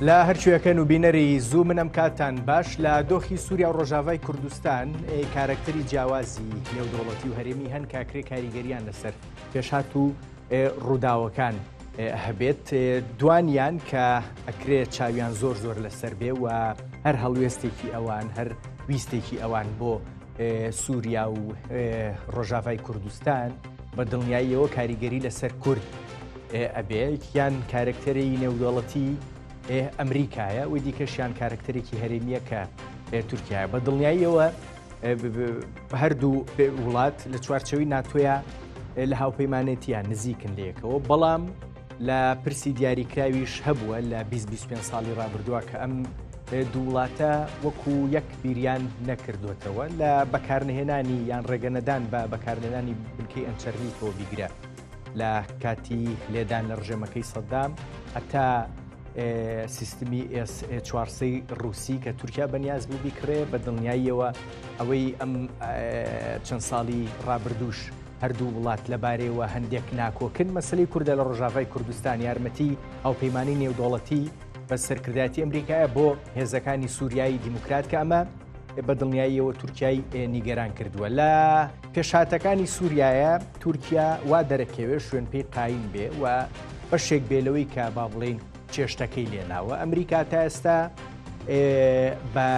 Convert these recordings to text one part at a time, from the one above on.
لە هەرکوێکەن و بینەری زوو من ئەم کاتتان باش لە دۆخی سووریا و ڕۆژاڤای کوردستان کارەکتەری جیاوازی نێودەوڵەتی و هەرێمی هەن کاکرێ کاریگەریان لەسەر پێشهات و ڕووداوەکان هەبێت دوانیان کە ئەکرێ چاویان زۆر زۆر لەسەر بێ و هەر هەڵوێستێکی ئەوان هەر ویستێکی ئەوان بۆ سووریا و ڕۆژاڤای کوردستان بە دڵنیاییەوە کاریگەری لەسەر کورد ئەبێ یان کارکتەری نێودەوڵەتی ئەمریکایە و دیکەشیان کارکتەرێکی هەرێمیە کە تورکیا بە دڵنیاییەوە هەردوو وڵات لە چوارچەوی ناتۆیا لە هاوپەیمانێتیان نزیکن لەیەکەوە بەڵام لە پرسی دیاریکراویش هەبووە لە 20 ساڵی ڕابردووە کە ئەم دوو وڵاتە وەکو یەک بیریان نەکردوێتەوە لە بەکارنهێنانی یان ڕێگەنەدان بە بەکارنێنانی بنکەی ئەنچەرلیکەوە بیگرە لە کاتی لێدان لە ڕژێمەکەی سەدام هەتا سیستمی ئێس چوارسەی ڕووسی کە تورکیا بەنیاز بوو بیکڕێ بە دڵنیاییەوە ئەوەی ئەم چەند ساڵی ڕابردووش هەردوو وڵات لەبارەیەوە هەندێک ناکۆکن مەسلەی کوردە لە ڕۆژاڤای کوردستان یارمەتی هاوپەیمانی نێودەوڵەتی بە سەرکردایەتی ئەمریکایە بۆ هێزەکانی سووریایی دیموکرات کە ئەمە بە دڵنیاییەوە تورکیای نیگەران کردووە لە پێشهاتەکانی سووریایە تورکیا وا دەرەکەوێ شوێن پێی قایم بێ و بەشێک بێ لەوەی کە با بڵین چێشتەکەی لێناوە ئەمریکا تا ئێستا بە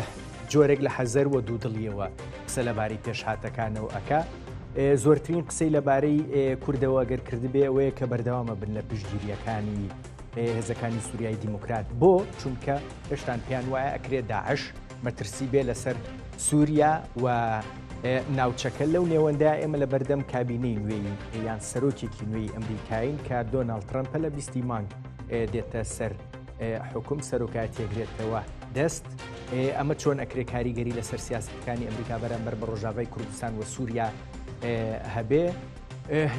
جۆرێک لە حەزەر و دوودڵیەوە قسە لەبارەی پێشهاتەکانەوە ئەکا زۆرترین قسەی لەبارەی کوردەوە گەر کردبێ ئەوەیە کە بەردەوامە بن لە پشتگیریەکانی هێزەکانی سووریای دیموکرات بۆ چونکە هێشتان پێیان وایە ئەکرێت داعش مەترسی بێ لەسەر سووریا و ناوچەکە لەو نێوەندە ئێمە لە بەردەم کابینەی نوێی یان سەرۆکێکی نوێی ئەمریکاین کە دۆناڵد ترەمپە لە بیستی مانگ دێتە سەر حکوم سەرۆکایەتیەگرێتەوە دەست ئەمە چۆن ئەکرێ کاریگەری لەسەر سیاستەکانی ئەمریکا بەرامبەر بە ڕۆژاوای کوردستان و سووریا هەبێ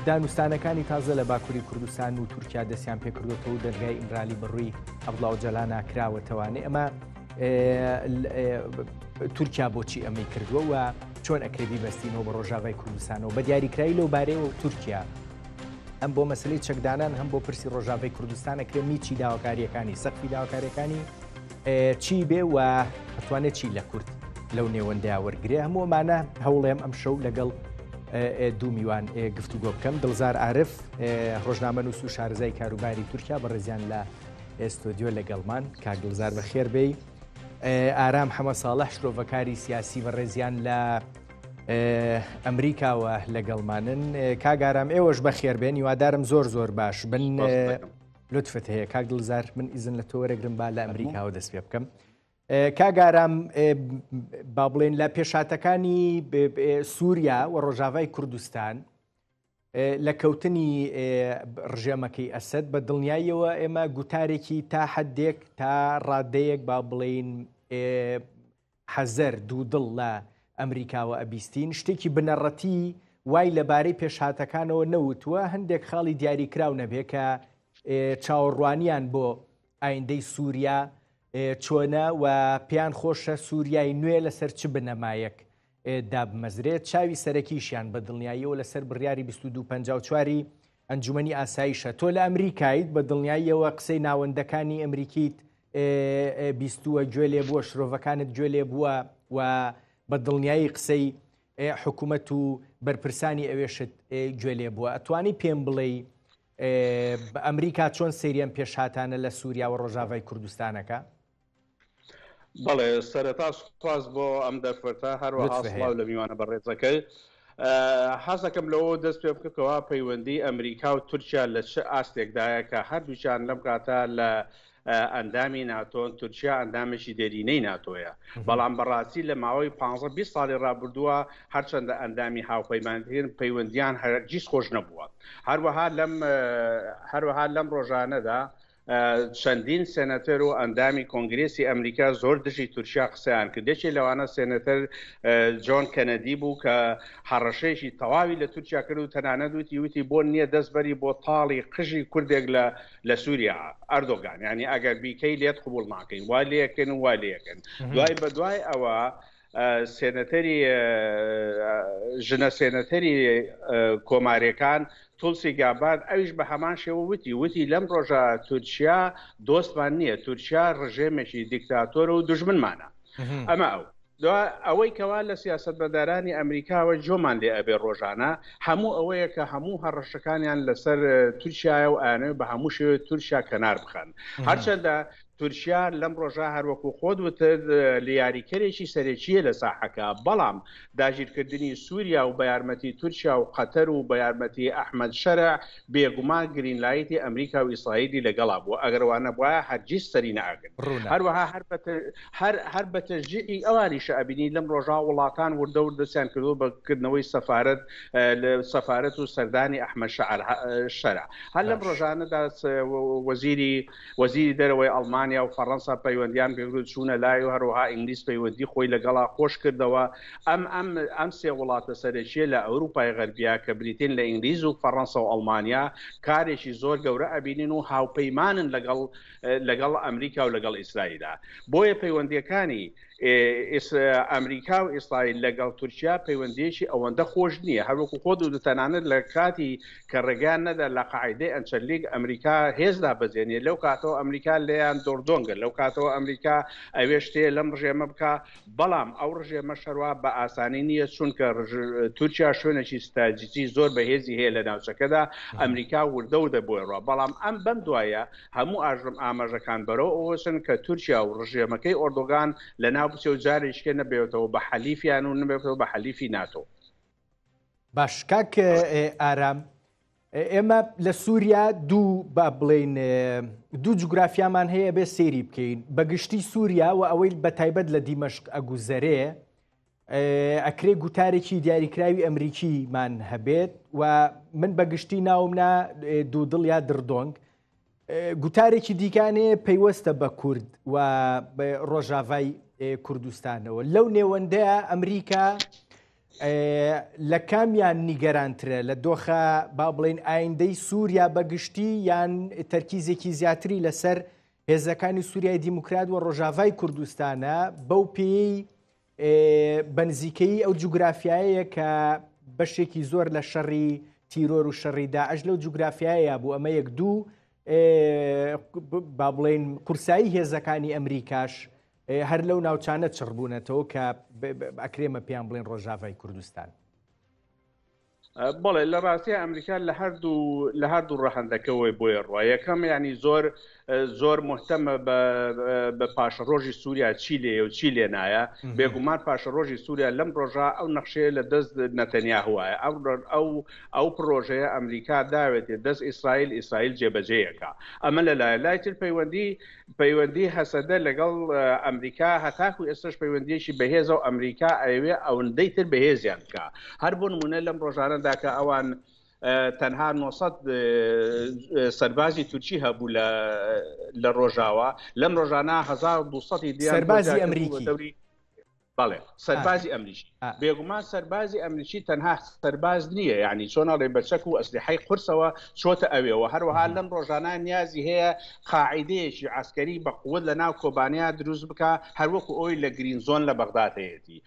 دانوستانەکانی تازە لە باکووری کوردستان و تورکیا دەستیان پێکردوەوە و دەرگای ئیمرالی بەڕووی عەبدوڵا ئۆجالانە کراوەتەوانێ ئەمە تورکیا بۆچی ئەمەی کردووە و چۆن ئەکرێ بیبەستینەوە بە ڕۆژاوای کوردستانەوە بە دیاریکرایی لەو بارەیەوە تورکیا ئەم بۆ مەسلەی چەکدانان هەم بۆ پرسی ڕۆژاوای کوردستان ئەکرێ میچی داواکاریەکانی سەقفی داواکاریەکانی چی بێ و ئەتوانێت چی لە کورد لەو نێوەندەیا وەرگێ هەموو ئەمانە هەوڵێم ئەم شەو لەگەڵ دوو میوان گفتوگۆ بکەم دڵزار عارف ڕۆژنامەنووس و شارەزای کاروباری تورکیا بەڕێزیان لە ئێستۆدیۆ لەگەڵمان کاک دڵزار بەخێر بێی ئارام حەمە ساڵح شرۆڤەکاری سیاسی بەڕێزیان لە ئەمریکاوە لەگەڵمانن کاک ئارام ئێوەش بەخێر بێن هیوادارم زۆر زۆر باش بن لوتفت هەیە کاک دڵزار من ئیزن لە تۆ وەرەگرم با لە ئەمریکاوە دەست پێ بکەم کاک ئارام با بڵێن لە پێشاتەکانی سووریا و ڕۆژاوای کوردستان لە کەوتنی ڕژێمەکەی ئەسەد بە دڵنیاییەوە ئێمە گوتارێکی تا حدێک تا ڕادەیەک با بڵین حەزەر دوودڵ لە ئەمریکاوە ئەبیستین شتێکی بنەڕەتی وای لەبارەی پێشهاتەکانەوە نەوتووە هەندێک خاڵی دیاریکراو نەبێ کە چاوەڕوانیان بۆ ئایندەی سووریا چۆنە و پێیان خۆشە سووریای نوێ لەسەر چ بنەمایەک دابمەزرێت چاوی سەرەکیشیان بە دڵنیاییەوە لەسەر بڕیاری 2254 ئەنجومەنی ئاسایشە تۆ لە ئەمریکایت بە دڵنیاییەوە قسەی ناوەندەکانی ئەمریکیت بیستووە گوێ لێ بووە شرۆڤەکانت گوێ لێ بووە و بە دڵنیایی قسەی حکوومەت و بەرپرسانی ئەوێشت گوێ لێ بووە ئەتوانی پێم بڵێ ئەمریکا چۆن سەیریان پێشهاتانە لە سووریا و ڕۆژاڤای کوردستانەکە؟ بەڵێ سەرەتا سوپاس بۆ ئەم دەرفەتە هەروەها سڵاو لە میوانە بەڕێزەکەی حەزەکەم لەوە دەست پێ بکە کەوا پەیوەندی ئەمریکا و تورکیا لە چ ئاستێکدایە کە هەردووکیان لەم کاتە لە ئەندامی ناتۆن تورکیا ئەندامێکی دێرینەی ناتۆیە بەڵام بەڕاستی لە ماوەی 15 20 ساڵی ڕابردووە هەرچەندە ئەندامی هاوپەیمانترین پەیوەندیان هەرگیز خۆش نەبووە هەروەها لەم هەروەها لەم ڕۆژانەدا چەندین سێنەتەر و ئەندامی کۆنگرێسی ئەمریکا زۆر دژی تورکیا قسەیان کرد، یەکێ لەوانە سێنەتەر جۆن کەنەدی بوو کە هەڕەشەیەکی تەواوی لە تورکیا کرد و تەنانەت وتی وتی بۆ نییە دەست بەری بۆ تاڵی قژی کوردێک لە لە سووریا ئەردۆگان یانی ئەگەر بیکەی لێت قبوڵ ناکەین وا لێکن و وا لێکن دوای بە دوای ئەوە. سێنەتەری ژنە سێنەتەری کۆماریەکان تولسی گابارد ئەویش بە هەمان شێوە وتی وتی لەم ڕۆژە تورکیا دۆستمان نییە تورکیا ڕژێمێکی دیکتاتۆرە و دوژمنمانە ئەمە ئەو دوا ئەوەی کەوا لە سیاسەتمەدارانی ئەمریکاوە جۆمان لێ ئەبێ ڕۆژانە هەموو ئەوەیە کە هەموو هەڕەشەکانیان لەسەر تورکیایە و ئەیانەوێ بە هەموو شێوەیەک تورکیا کەنار بخەن هەرچەندە تورکیا لەم ڕۆژە هەروەکو خۆت وتت لە یاریکەرێکی سەرەکییە لە ساحەکە، بەڵام داگیرکردنی سوریا و بە یارمەتی تورکیا و قەتەر و بە یارمەتی ئەحمەد شەرع بێگومان green light ی ئەمریکا و ئیسرائیلی لەگەڵا بوو، ئەگەر وا نەبوایە هەرگیز سەری نەئەگرت. ڕوونە. هەروەها هەر بە هەر هەر بە تەشجیعی ئەوانیشە ئەبینی لەم ڕۆژە وڵاتان وردە ورد دەستیان کردووە بە کردنەوەی سەفارەت سەفارەت و سەردانی ئەحمەد شەعر شەرع. هەر لەم باش. ڕۆژانەدا وەزیری وەزیری دەرەوەی ئەڵمانیا و فەڕەنسا پەیوەندیان پێکرد چوونە لای و هەروەها ئینگلیز پەیوەندی خۆی لەگەڵا خۆش کردەوە. ئەم ئەم ئەم سێ وڵاتە سەرەکییە لە ئەوروپای غەربیا کە بریتین لە ئینگلیز و فەڕەنسا و ئەڵمانیا کارێکی زۆر گەورە ئەبینن و هاوپەیمانن لەگەڵ لەگەڵ ئەمریکا و لەگەڵ ئیسرائیلا. بۆیە پەیوەندییەکانی ئەمریکا و ئیسرائیل لەگەڵ تورکیا پەیوەندییەکی ئەوەندە خۆش نییە، هەروەکو خۆت وتت تەنانەت لە کاتی کە ڕێگەیان نەدا لە قاعیدەی ئەنچەرلیک ئەمریکا هێز دابەزێنێ، لەو کاتەوە ئەمریکا لێیان دۆڕدۆنگە، لەو کاتەوە ئەمریکا ئەوێ شتێ لەم ڕژێمە بکا، بەڵام ئەو ڕژێمەش هەروا بە ئاسانی نییە، چونکە تورکیا شوێنێکی ستراتیجی زۆر بەهێزی هەیە لە ناوچەکەدا، ئەمریکا وردە وردە بۆی ڕوا، بەڵام ئەم بەم دوایە هەموو ئاژم ئاماژەکان بەرەو ئەوەچن کە تورکیا و ڕژێمەکەی ئۆردوگان لەناو بچێ و جارێکیکە نەبێتەوە بە حەلیفیان و نەبێتەوە بە حەلیفی ناتۆ. باش کاک ئارام ئێمە لە سووریا دوو با بڵین دوو جوگرافیامان هەیە بێ سێری بکەین بە گشتی سووریا و ئەوەی بە تایبەت لە دیمەشق ئەگوزەرێ ئەکرێ گوتارێکی دیاریکراوی ئەمریکیمان هەبێت و من بە گشتی ناوم نا دوودڵ یا دڕدۆنگ گوتارێکی دیکانێ پەیوەستە بە کورد و ڕۆژاڤای کوردستانەوە لەو نێوەندەیە ئەمریکا لە کامیان نیگەرانترە لە دۆخە با بڵین ئایندەی سووریا بەگشتی یان تەرکیزێکی زیاتری لەسەر هێزەکانی سووریای دیموکرات و ڕۆژاڤای کوردستانە بەو پێی بە نزیکەیی ئەو جوگرافیایەیە کە بەشێکی زۆر لە شەڕی تیرۆر و شەڕی داعش لەو جوگرافیایە بوو ئەمە یەک دوو با بڵێن قورسایی هێزەکانی ئەمریکاش هەر لەو ناوچانە چڕبوونەتەوە کە ئەکرێمە پێیان بڵێن ڕۆژاڤای کوردستان. بەڵێ لە ڕاستیا ئەمریکا لە هەردوو لە هەردوو ڕەهەندەکەوەی بۆیە ڕوا یەکەم ینی زۆر زۆر مهتەمە بە پاشەڕۆژی سووریا چی لێ و چی لێ نایە بێگومان پاشەڕۆژی سووریا لەم ڕۆژە ئەو نەخشەیە لە دەست نەتەنیاهوایە ئەو ئەو ئەو پرۆژەیە ئەمریکا داوێتێ دەست ئیسرائیل ئیسرائیل جێبەجێیەکە ئەمە لەلایە لای تر پەیوەندی پەیوەندی هەسەدە لەگەڵ ئەمریکا هەتاکو ئێستاش پەیوەندیەکی بەهێزە و ئەمریکا ئەیەوێ ئەوەندەی تر بەهێزیان بکا هەر بۆ نمونە لەم ڕۆژانەدا کە ئەوان تەنها 900 سەربازی تورکی هەبوو لە لە ڕۆژاوا لەم ڕۆژانە 1200 دیان سەربازی ئەمریکی بەڵێ سەربازی ئەمریکی بێگومان سەربازی ئەمریکی تەنها سەرباز نییە یعنی چۆن ئەڵێ بە چەک و ئەسلیحەی قورسەوە چۆتە ئەوێەوە هەروەها لەم ڕۆژانە نیازی هەیە قاعدەیەکی عسکەری بە قوت لە ناو کۆبانیا دروست بکە هەروەکو ئەوی لە green zone لە بەغداد هەیەتی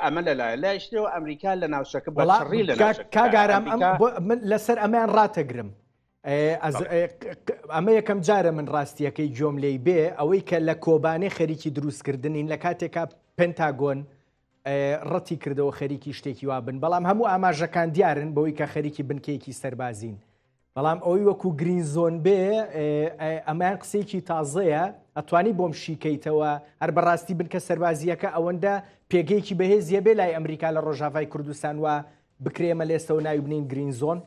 ئەمە لەلایە لایشتەوە ئەمریکا لە ناوچەکە بەڕی لە کاگارام من لەسەر ئەمەیان ڕاتەگرم ئەمە یەکەم جارە من ڕاستیەکەی گوێم لێی بێ ئەوەی کە لە کۆبانێ خەریکی دروستکردنین لە کاتێکا پنتاگۆن ڕەتی کردەوە خەریکی شتێکی وا بن بەڵام هەموو ئاماژەکان دیارن بەوەی کە خەریکی بنکەیەکی سەربازین بەڵام ئەوەی وەکو green zone بێ ئەمەیان قسەیەکی تازەیە ئەتوانی بۆم شیکەیتەوە هەر بەڕاستی بنکە سەربازیەکە ئەوەندە پێگەیەکی بەهێزیە بێ لای ئەمریکا لە ڕۆژاڤای کوردستان و بکرێمە لێستەوە ناوی بنین green zone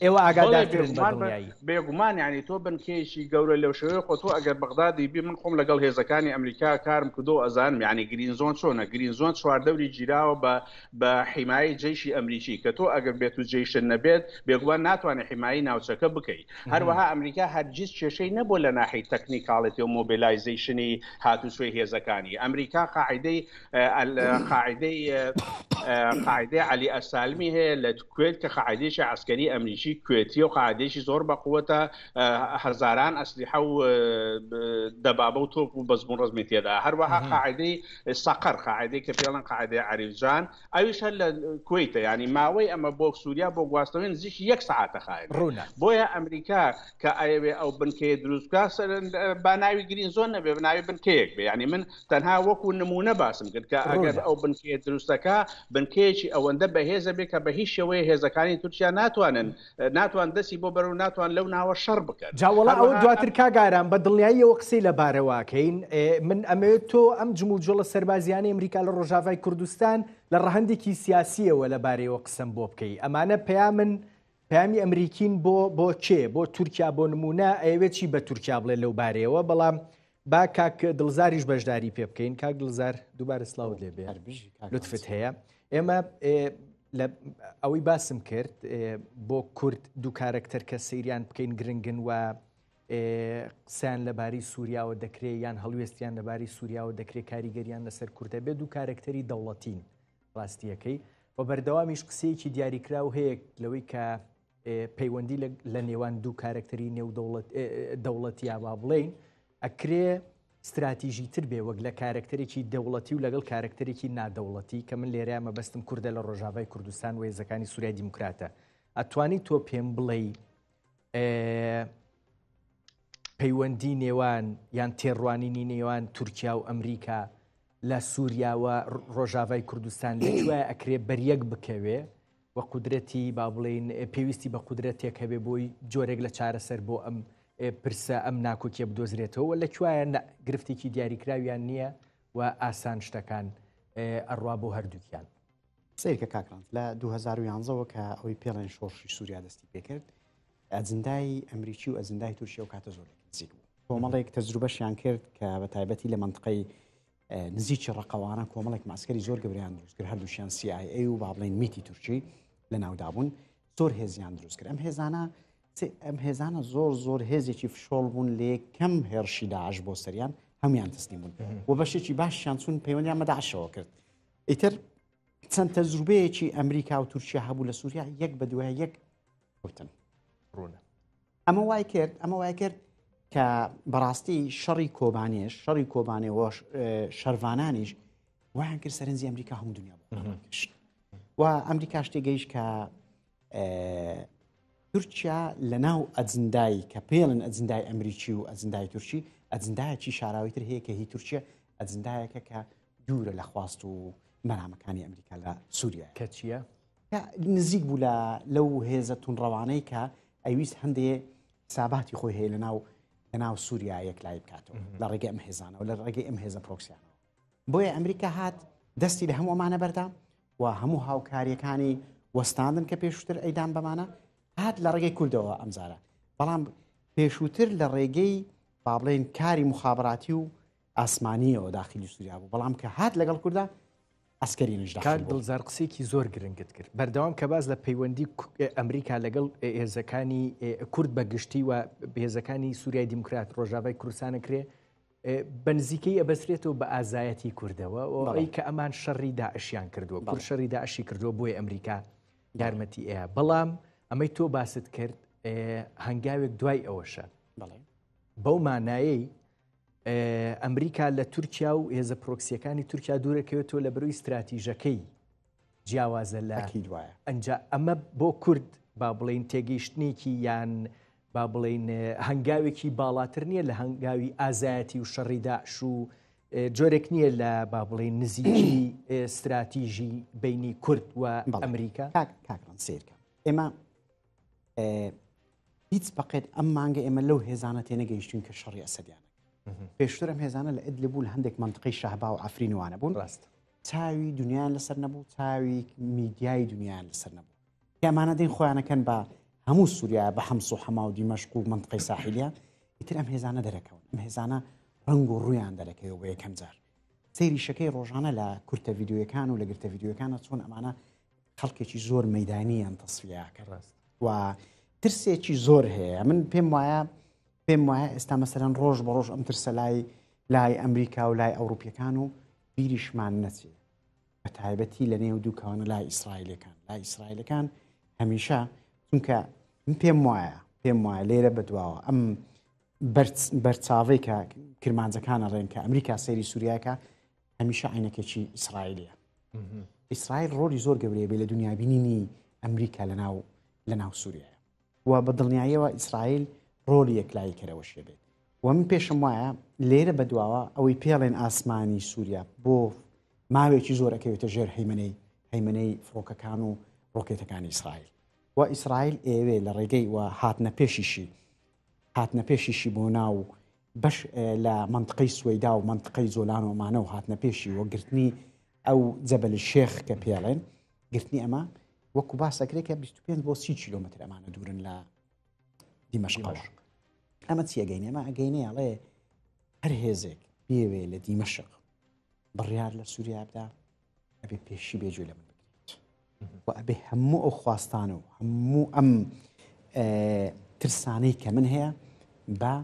ئێوە ئاگادارترن بە دڵنیایی. بێگومان یانی تۆ بنکەیەکی گەورە لەو شێوەیە خۆ تۆ ئەگەر بەغدادی بی من خۆم لەگەڵ هێزەکانی ئەمریکا کارم کردو ئەزانم یانی green zone چۆنە green zone چواردەوری گیراوە بە بە حیمایەی جەیشی ئەمریکی کە تۆ ئەگەر بێت و جەیشت نەبێت بێگومان ناتوانێت حیمایەی ناوچەکە بکەی هەروەها ئەمریکا هەرگیز کێشەی نەبووە لە ناحەی technicality و mobilization ی هاتوچۆی هێزەکانی ئەمریکا قاعیدەی قاعیدەی قاعیدەی عەلی ئەسالمی هەیە لە کوێت کە قاعیدەیەکی عەسکەری ئەمریکی. قاعدەیەکی کوێتیە و قاعدەیەکی زۆر بەقوەتە، هەزاران ئەسلیحە و دەبابە و تۆپ و بەزمون ڕەزمی تێدا. هەروەها قاعدەی سەقەر، قاعدەی کە پێڵەن قاعدەی عەریفجان، ئەویش هەر لە کوەیتە. یانی ماوەی ئەمە بۆ سووریا بۆ گواستنەوەی نزیکی یەک سەعاتە خایەنێ. ڕوونە. بۆیە ئەمریکا کە ئەیەوێ ئەو بنکەیە دروست بکا، با ناوی گرین زۆن نەبێ، بە ناوی بنکەیەک بێ. یانی من تەنها وەکو نموونە باسم کرد کە ئەگەر ڕوونە. ئەو بنکەیە دروستەکە، بنکەیەکی ئەوەندە بەهێزە بێ کە بە هیچ شێوەیە هێزەکانی تورکیا ناتوانن ناتوان دەستی بۆ بەرن و ناتوان لەو ناوە شەڕ بکەن. جا وەڵا ئەوە هەروەها دواتر کاک ئارام بە دڵنیاییەوە قسەی لەبارەوە ئەکەین. من ئەمەوێت تۆ ئەم جموجۆڵە سەربازیانەی ئەمریکا لە ڕۆژاڤای کوردستان لە ڕەهەندێکی سیاسییەوە لەبارەیەوە قسەم بۆ بکەی. ئەمانە پەیامن، پەیامی ئەمریکین بۆ بۆ کێ؟ بۆ تورکیا بۆ نموونە ئەیەوێت چی بە تورکیا بڵێ لەو بارەیەوە؟ بەڵام با کاک دڵزاریش بەشداری پێ بکەین. کاک دڵزار دووبارە سڵاوت لێ بێ. هەر بژی کاک لوتفت ڕەنج. هەیە. ئێمە لە ئەوەی باسم کرد بۆ کورد دوو کارەکتەر کە سەیریان بکەین گرنگن و قسەیان لەبارەی سووریاوە دەکرێت یان هەڵوێستیان لەبارەی سووریاوە دەکرێت کاریگەریان لەسەر کوردە بێت دوو کارەکتەری دەوڵەتین ڕاستیەکەی و بەردەوامیش قسەیەکی دیاریکراو هەیە لەوەی کە پەیوەندی لە نێوان دوو کارەکتەری نێو دەوڵەتیا با بڵێین ئەکرێ ستراتیژی تر بێ وەک لە کارەکتەرێکی دەوڵەتی و لەگەڵ کارەکتەرێکی نادەوڵەتی کە من لێرەیا مەبەستم کوردە لە ڕۆژاڤای کوردستان و هێزەکانی سوریای دیموکراتە. ئەتوانی تۆ پێم بڵێی پەیوەندی نێوان یان تێڕوانینی نێوان تورکیا و ئەمریکا لە سووریا و ڕۆژاڤای کوردستان لە کوێ ئەکرێ بەریەک بکەوێ و قودرەتی با بڵێین پێویستی بە قودرەتێک هەبێ بۆی جۆرێک لە چارەسەر بۆ ئەم پرسە ئەم ناکۆکیە بدۆزرێتەوە و لە کوایە گرفتێکی دیاریکراویان نییە و ئاسان شتەکان ئەڕوا بۆ هەردووکیان. سەیرکە کاک ڕەنج لە 2011ەوە کە ئەوەی پێڵێن شۆڕشی سووریا دەستی پێکرد ئەجندای ئەمریکی و ئەجندای تورکیا و کاتە زۆر لێک نزیک بوو کۆمەڵێک تەجروبەشیان کرد کە بە تایبەتی لە منطقەی نزیکی ڕەقەوانە کۆمەڵێک ماسکەری زۆر گەوریان دروست کرد هەردووشیان CIA و با بڵێن میتی تورکی لە ناودا بوون زۆر هێزیان دروست کرد ئەم هێزانە ئەم هێزانە زۆر زۆر هێزێکی فشۆڵ بوون لێ کەم هێرشی داعش بۆ سەریان هەمویان تەسلیم بوون و بەشێکی باشیان چون پەیوەندیان بە داعشەوە کرد ئیتر چەند تەجروبەیەکی ئەمریکا و تورکیا هەبوو لە سووریا یەک بە دوای یەک کەوتن ڕوونە ئەمە وای کرد ئەمە وای کرد کە بەڕاستی شەڕی کۆبانێش شەڕی کۆبانێ وەش شەرڤانانیش وایان کرد سەرنجی ئەمریکا هەموو دنیا بۆ و ئەمریکا شتێ گەیشت کە تورکیا لە ناو ئەجندای کە پێڵن ئەجندای ئەمریکی و ئەجندای تورکی ئەجندایەکی شاراوی تر هەیە کە هی تورکیا ئەجندایەکە کە دوورە لە خواست و مەرامەکانی ئەمریکا لە سووریا کە چییە؟ کە نزیک بوو لە لەو هێزە تونڕەوانەی کە ئەویست هەندێ حساباتی خۆی هەیە لە ناو لە ناو سووریا یەکلایی بکاتەوە لە ڕێگەی ئەم هێزانەوە لە ڕێگەی ئەم هێزە پرۆکسیانەوە بۆیە ئەمریکا هات دەستی لە هەموو ئەمانە بەردا و هەموو هاوکاریەکانی وەستاندن کە پێشووتر ئەیدان بەمانە هات لە ڕێگەی کوردەوە ئەمجارە بەڵام پێشووتر لە ڕێگەی با بڵێن کاری مخابراتی و ئاسمانیەوە داخلی سووریا بوو بەڵام کە هات لەگەڵ کووردا عەسکەری نش داخل کاک بوو. دڵزار قسەیەکی زۆر گرنگت کرد بەردەوام کە باس لە پەیوەندی ئەمریکا لەگەڵ هێزەکانی کورد بە گشتی و هێزەکانی سووریای دیموکرات ڕۆژاوای کوردستانە کرێ بە نزیکەی ئەبەسرێتەوە بە ئازایەتی کوردەوە ئەوەی کە ئەمان شەڕی داعشیان کردووە کورد شەڕی داعشی کردووە بۆی ئەمریکا یارمەتی ئەیە بەڵام ئەمەی تۆ باست کرد هەنگاوێک دوای ئەوەشە بەو مانایەی ئەمریکا لە تورکیا و هێزە پرۆکسیەکانی تورکیا دوورەکەوێتەوە لە بەروی ستراتیژەکەی جیاوازە لە دوایە ئەنجا ئەمە بۆ کورد با بڵین تێگەیشتنێکی یان با بڵین هەنگاوێکی باڵاتر نییە لە هەنگاوی ئازایەتی و شەڕی داعش و جۆرێک نییە لە با بڵین نزیکی ستراتیژی بینی کورد و ئەمریکا کاکڕان سیرکە ئێمە هیچ بەقێت ئەم مانگە ئێمە لەو هێزانە تێنەگەیشتین کە شەڕی ئەسەدیانە پێشتر ئەم هێزانە لە ئەدلب بوو لە هەندێک منطقەی شەهبا و عفرینوانە بوون ڕاست چاوی دنیایان لەسەر نەبوو چاوی میدیای دنیایان لەسەر نەبوو کامانە دێن خۆیانەکەن بە هەموو سووریا بە حەمس و حەما و دیمەشق و منطقەی ساحلیە ئیتر ئەم هێزانە دەرەکەون ئەم هێزانە ڕەنگ و ڕویان دەرەکەوە بۆ یەکەم جار سەیریشەکەی ڕۆژانە لە کورتە ڤیددیوەکان و لە گرتە ڤیددیوەکانە چۆن ئەمانە خەڵکێکی زۆر مەدانیان تەسفیە کرد ڕاست و ترسێکی زۆر هەیە من پێم وایە پێم وایە ئێستا مەسەرەن ڕۆژ بە ڕۆژ ئەم ترسە لای لای ئەمریکا و لای ئەوروپیەکان و بیریشمان نەچێ بە تایبەتی لە نێو دووکانە لای ئیسرائیلەکان لای ئیسرائیلەکان هەمیشە چونکە من پێم وایە پێم وایە لێرە بەدواوە ئەم بەرچاوەی کە کرمانجەکان ئەڵێن کە ئەمریکا سەیری سووریاکە هەمیشە عینەکێکی ئیسرائیلیە ئیسرائیل ڕۆلی زۆر گەورەیە بێ لە دنیابینینی ئەمریکا لە ناو لە ناو سووریایە و بە دڵنیاییەوە ئیسرائیل ڕۆلی یەکلایی کەرەوەشێ بێت و من پێشم وایە لێرە بەدواوە ئەوەی پێڵێن ئاسمانی سووریا بۆ ماوێکی زۆر ئەکەوێتە ژێر هەیمنەی هەیمنەی فڕۆکەکان و ڕۆکێتەکانی ئیسرائیل و ئیسرائیل ئێوێ لە ڕێگەی و هاتنە پێشیشی هاتنە پێشیشی بۆ ناو بەش لە مەنتقەی سوەیدا و مەنتقەی جۆلان و ئەمانە و هاتنە پێشی و گرتنی ئەو جەبەل شێخ کە پێڵێن گرتنی ئەمە وەکو باس ئەکرێت کە 25 بۆ 30 کیلۆمەتر ئەمانە دوورن لە دیمەشقەوە ئەمە چی ئەگەینێ ئەمە ئەگەینێ ئەڵێ هەر هێزێک بێوێ لە دیمەشق بڕیار لە سووریا بدا ئەبێ پێشی بێ گوێ لە من بگرێت و ئەبێ هەموو ئەو خواستان و هەموو ئەم ترسانەی کە من هەیە بە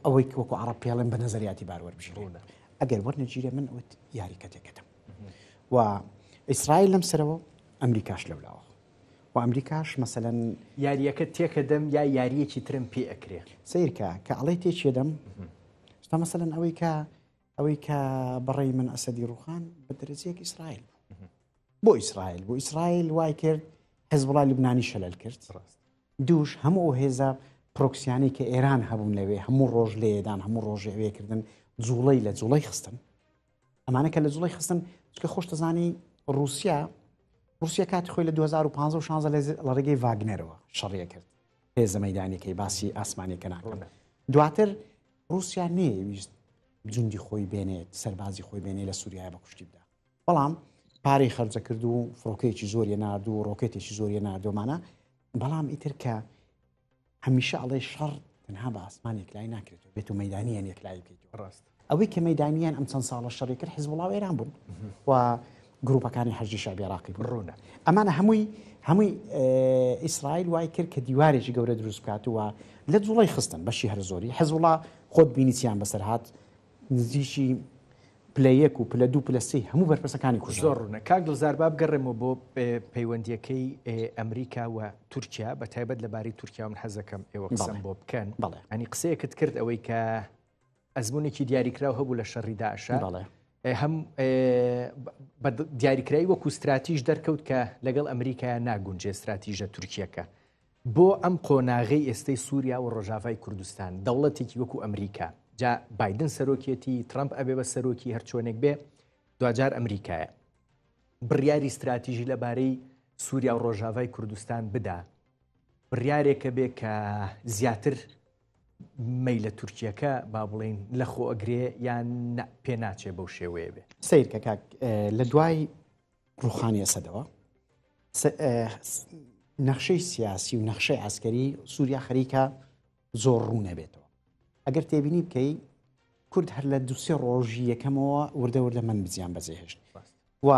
ئەوەی وەکو عرب پێڵێن بە نەزەریاتی بار وەربژێنە ئەگەر وەرنەگیرێ من ئەوت یاریکە تێکەتم و ئیسرائیل لەم سەرەوە ئەمریکاش لەولاوە و ئەمریکاش مەسەەن یاریەکە تێکەدەم یا یاریەکی ترم پێ ئەکرێ سیرکە کە ئەڵێ تێکێدەم شتا مەسەەن ئەوەی کە ئەوەی کە بەڕێی من ئەسەدی ڕوخان بە دەرەجەیەک ئیسرائیل بوو بۆ ئیسرائیل بۆ ئیسرائیل وای کرد حزبڵای لوبنانی شەلەل کرد ڕاست دووش هەموو ئەو هێزە پرۆکسیانی کە ئێران هەبوون لەوێ هەموو ڕۆژ لێدان هەموو ڕۆژێ ئەوێکردن جوڵەی لە جوڵەی خستن ئەمانە کە لە جوڵەی خستن چکە خۆش دەزانی رووسیا رووسیا کاتی خۆی لە 2015 و 16 لە ڕێگەی ڤاگنەرەوە شەڕیە کرد هێزە مەدانیەکەی باسی ئاسمانیەکە ناکەم دواتر رووسیا نەیەویست جوندی خۆی بێنێت سەربازی خۆی بێنێ لە سووریای بە کوشتی بدا بەڵام پارەی خەرجە کرد و فڕۆکەیەکی زۆریە نارد و ڕۆکێتێکی زۆریە ناردۆمانە بەڵام ئیتر کە هەمیشە ئەڵێ شەڕ تەنها بە ئاسمان یەکلایی ناکرێتەوە بێت و مەدانیان یەکلایی بکەیت ڕاست ئەوەی کە مەدانیان ئەم چەند ساڵە شەڕی کرد حزبوڵا و ئێران بوون و گروپەکانی حەشدی شەعبی عێراقی بوون ڕوونە ئەمانە هەمووی هەمووی ئیسرائیل وای کرد کە دیوارێکی گەورە دروست بکات و لە جوڵەی خستن بەشی هەر زۆری حزبوڵا خۆت بینی چیان بەسەر هات نزیکی پلە یەک و پلە دوو پلە سێی هەموو بەرپرسەکانی کوژران. زۆر ڕوونە کاک دڵزار با بگەڕێمەوە بۆ پەیوەندیەکەی ئەمریکا و تورکیا بە تایبەت لەبارەی تورکیا من حەزەکەم ئێوە قسەم بۆ بکەن بەڵێ ئەنی قسەیەکت کرد ئەوەی کە ئەزمونێکی دیاریکراو هەبوو لە شەڕی داعشا بەڵێ هەم بە دیاریکراوی وەکو ستراتیژ دەرکەوت کە لەگەڵ ئەمریکا ناگونجێ ستراتیژە تورکیەکە بۆ ئەم قۆناغەی ئێستەی سووریا و ڕۆژاڤای کوردستان دەوڵەتێکی وەکو ئەمریکا جا بایدن سەرۆکێتی ترەمپ ئەبێ بە سەرۆکی هەرچۆنێک بێ دواجار ئەمریکایە بڕیاری ستراتیژی لەبارەی سووریا و ڕۆژاڤای کوردستان بدا بڕیارێکە بێ کە زیاتر مەیلە تورکیەکە با بڵین لە خۆ ئەگرێ یان پێ ناچێ بەو شێوەیە بێ. سەیرکە کاک لە دوای ڕوخانی ئەسەدەوە نەخشەی سیاسی و نەخشەی عسکەری سووریا خەریکە زۆر ڕوو نەبێتەوە ئەگەر تێبینی بکەی کورد هەر لە دوسێ ڕۆژی یەکەمەوە وردە وردە من بزیان بەجێهێشت و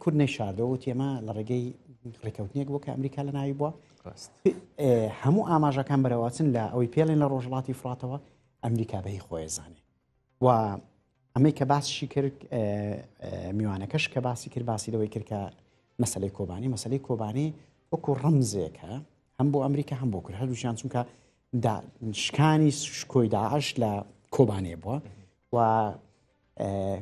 کورد نەیشاردەوە تێمە لە ڕێگەی ڕێککەوتنێک بۆ کە ئەمریکا لە ناوی بووە هەموو ئاماژەکان بەرەواچن لە ئەوەی پێڵێن لە ڕۆژڵاتی فراتەوە ئەمریکا بەهی خۆێزانێ و ئەمەی کە باسشی کرد میوانەکەش کە باسی کرد باسی لەوەی کرد کە مەسلەی کۆبانی مەسلەی کۆبانی وەکو ڕەمزێکە هەم بۆ ئەمریکا هەم بۆ کرد هەردووشیان چونکە شکانی شکۆی داعش لە کۆبانێ بووە و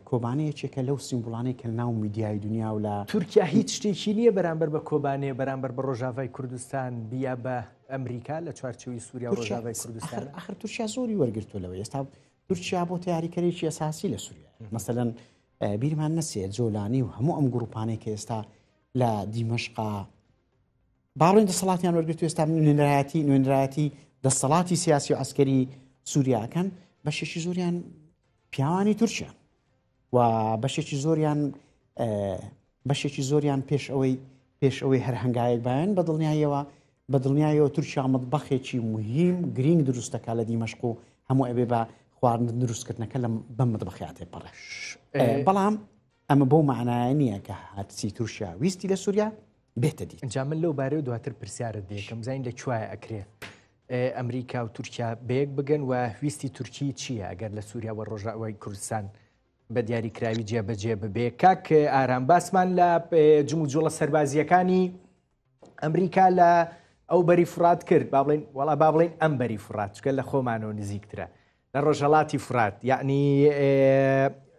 کۆبانێ یەکێکە لەو سیمبولانەی کە ناو میدیای دنیا و لە تورکیا هیچ شتێکی نییە بەرامبەر بە کۆبانێ بەرامبەر بە ڕۆژاڤای کوردستان بیا بە ئەمریکا لە چوارچێوەی سووریا و ڕۆژاڤای کوردستان ئەخر تورکیا زۆری وەرگرتووە لەوەی ئێستا تورکیا بۆتە یاریکەرێکی ئەساسی لە سووریا مەسەلەن بیرمان نەچێت جۆلانی و هەموو ئەم گروپانەی کە ئێستا لە دیمەشقا باڵێن دەسەڵاتیان وەرگرت ئێستا نوێنەرایەتی نوێنەرایەتی دەسەڵاتی سیاسی و عسکەری سووریاکەن بەشێکی زۆریان پیاوانی تورکیا و بەشێکی زۆریان بەشێکی زۆریان پێش ئەوەی پێش ئەوەی هەر هەنگاوێک باێن بە دڵنیاییەوە بە دڵنیایەوە تورکیا مەتبەخێکی مهم گرینگ دروست دەکات لە دیمەشق و هەموو ئەبێ بە خواردن دروستکردنەکە لەم بەم مەتبەخیا تێپەڕێ بەڵام ئەمە بەو معنایە نییە کە هەرچی تورکیا ویستی لە سووریا بێتە دی. ئینجا من لەو بارەیەوە دواتر پرسیارت دێکم بزانین لە کوایە ئەکرێ ئەمریکا و تورکیا بەیەک بگەن و ویستی تورکی چییە ئەگەر لە سووریا و ڕۆژاوای کوردستان بە دیاریکراوی جێبەجێ ببێ کاک ئارام باسمان لە جموجوڵە سەربازیەکانی ئەمریکا لە. ئەو بەری فڕات کرد با بڵێین وەڵا با بڵێین ئەم بەری فڕات چکە لە خۆمانەوە نزیکترە لە ڕۆژهەڵاتی فڕات یعنی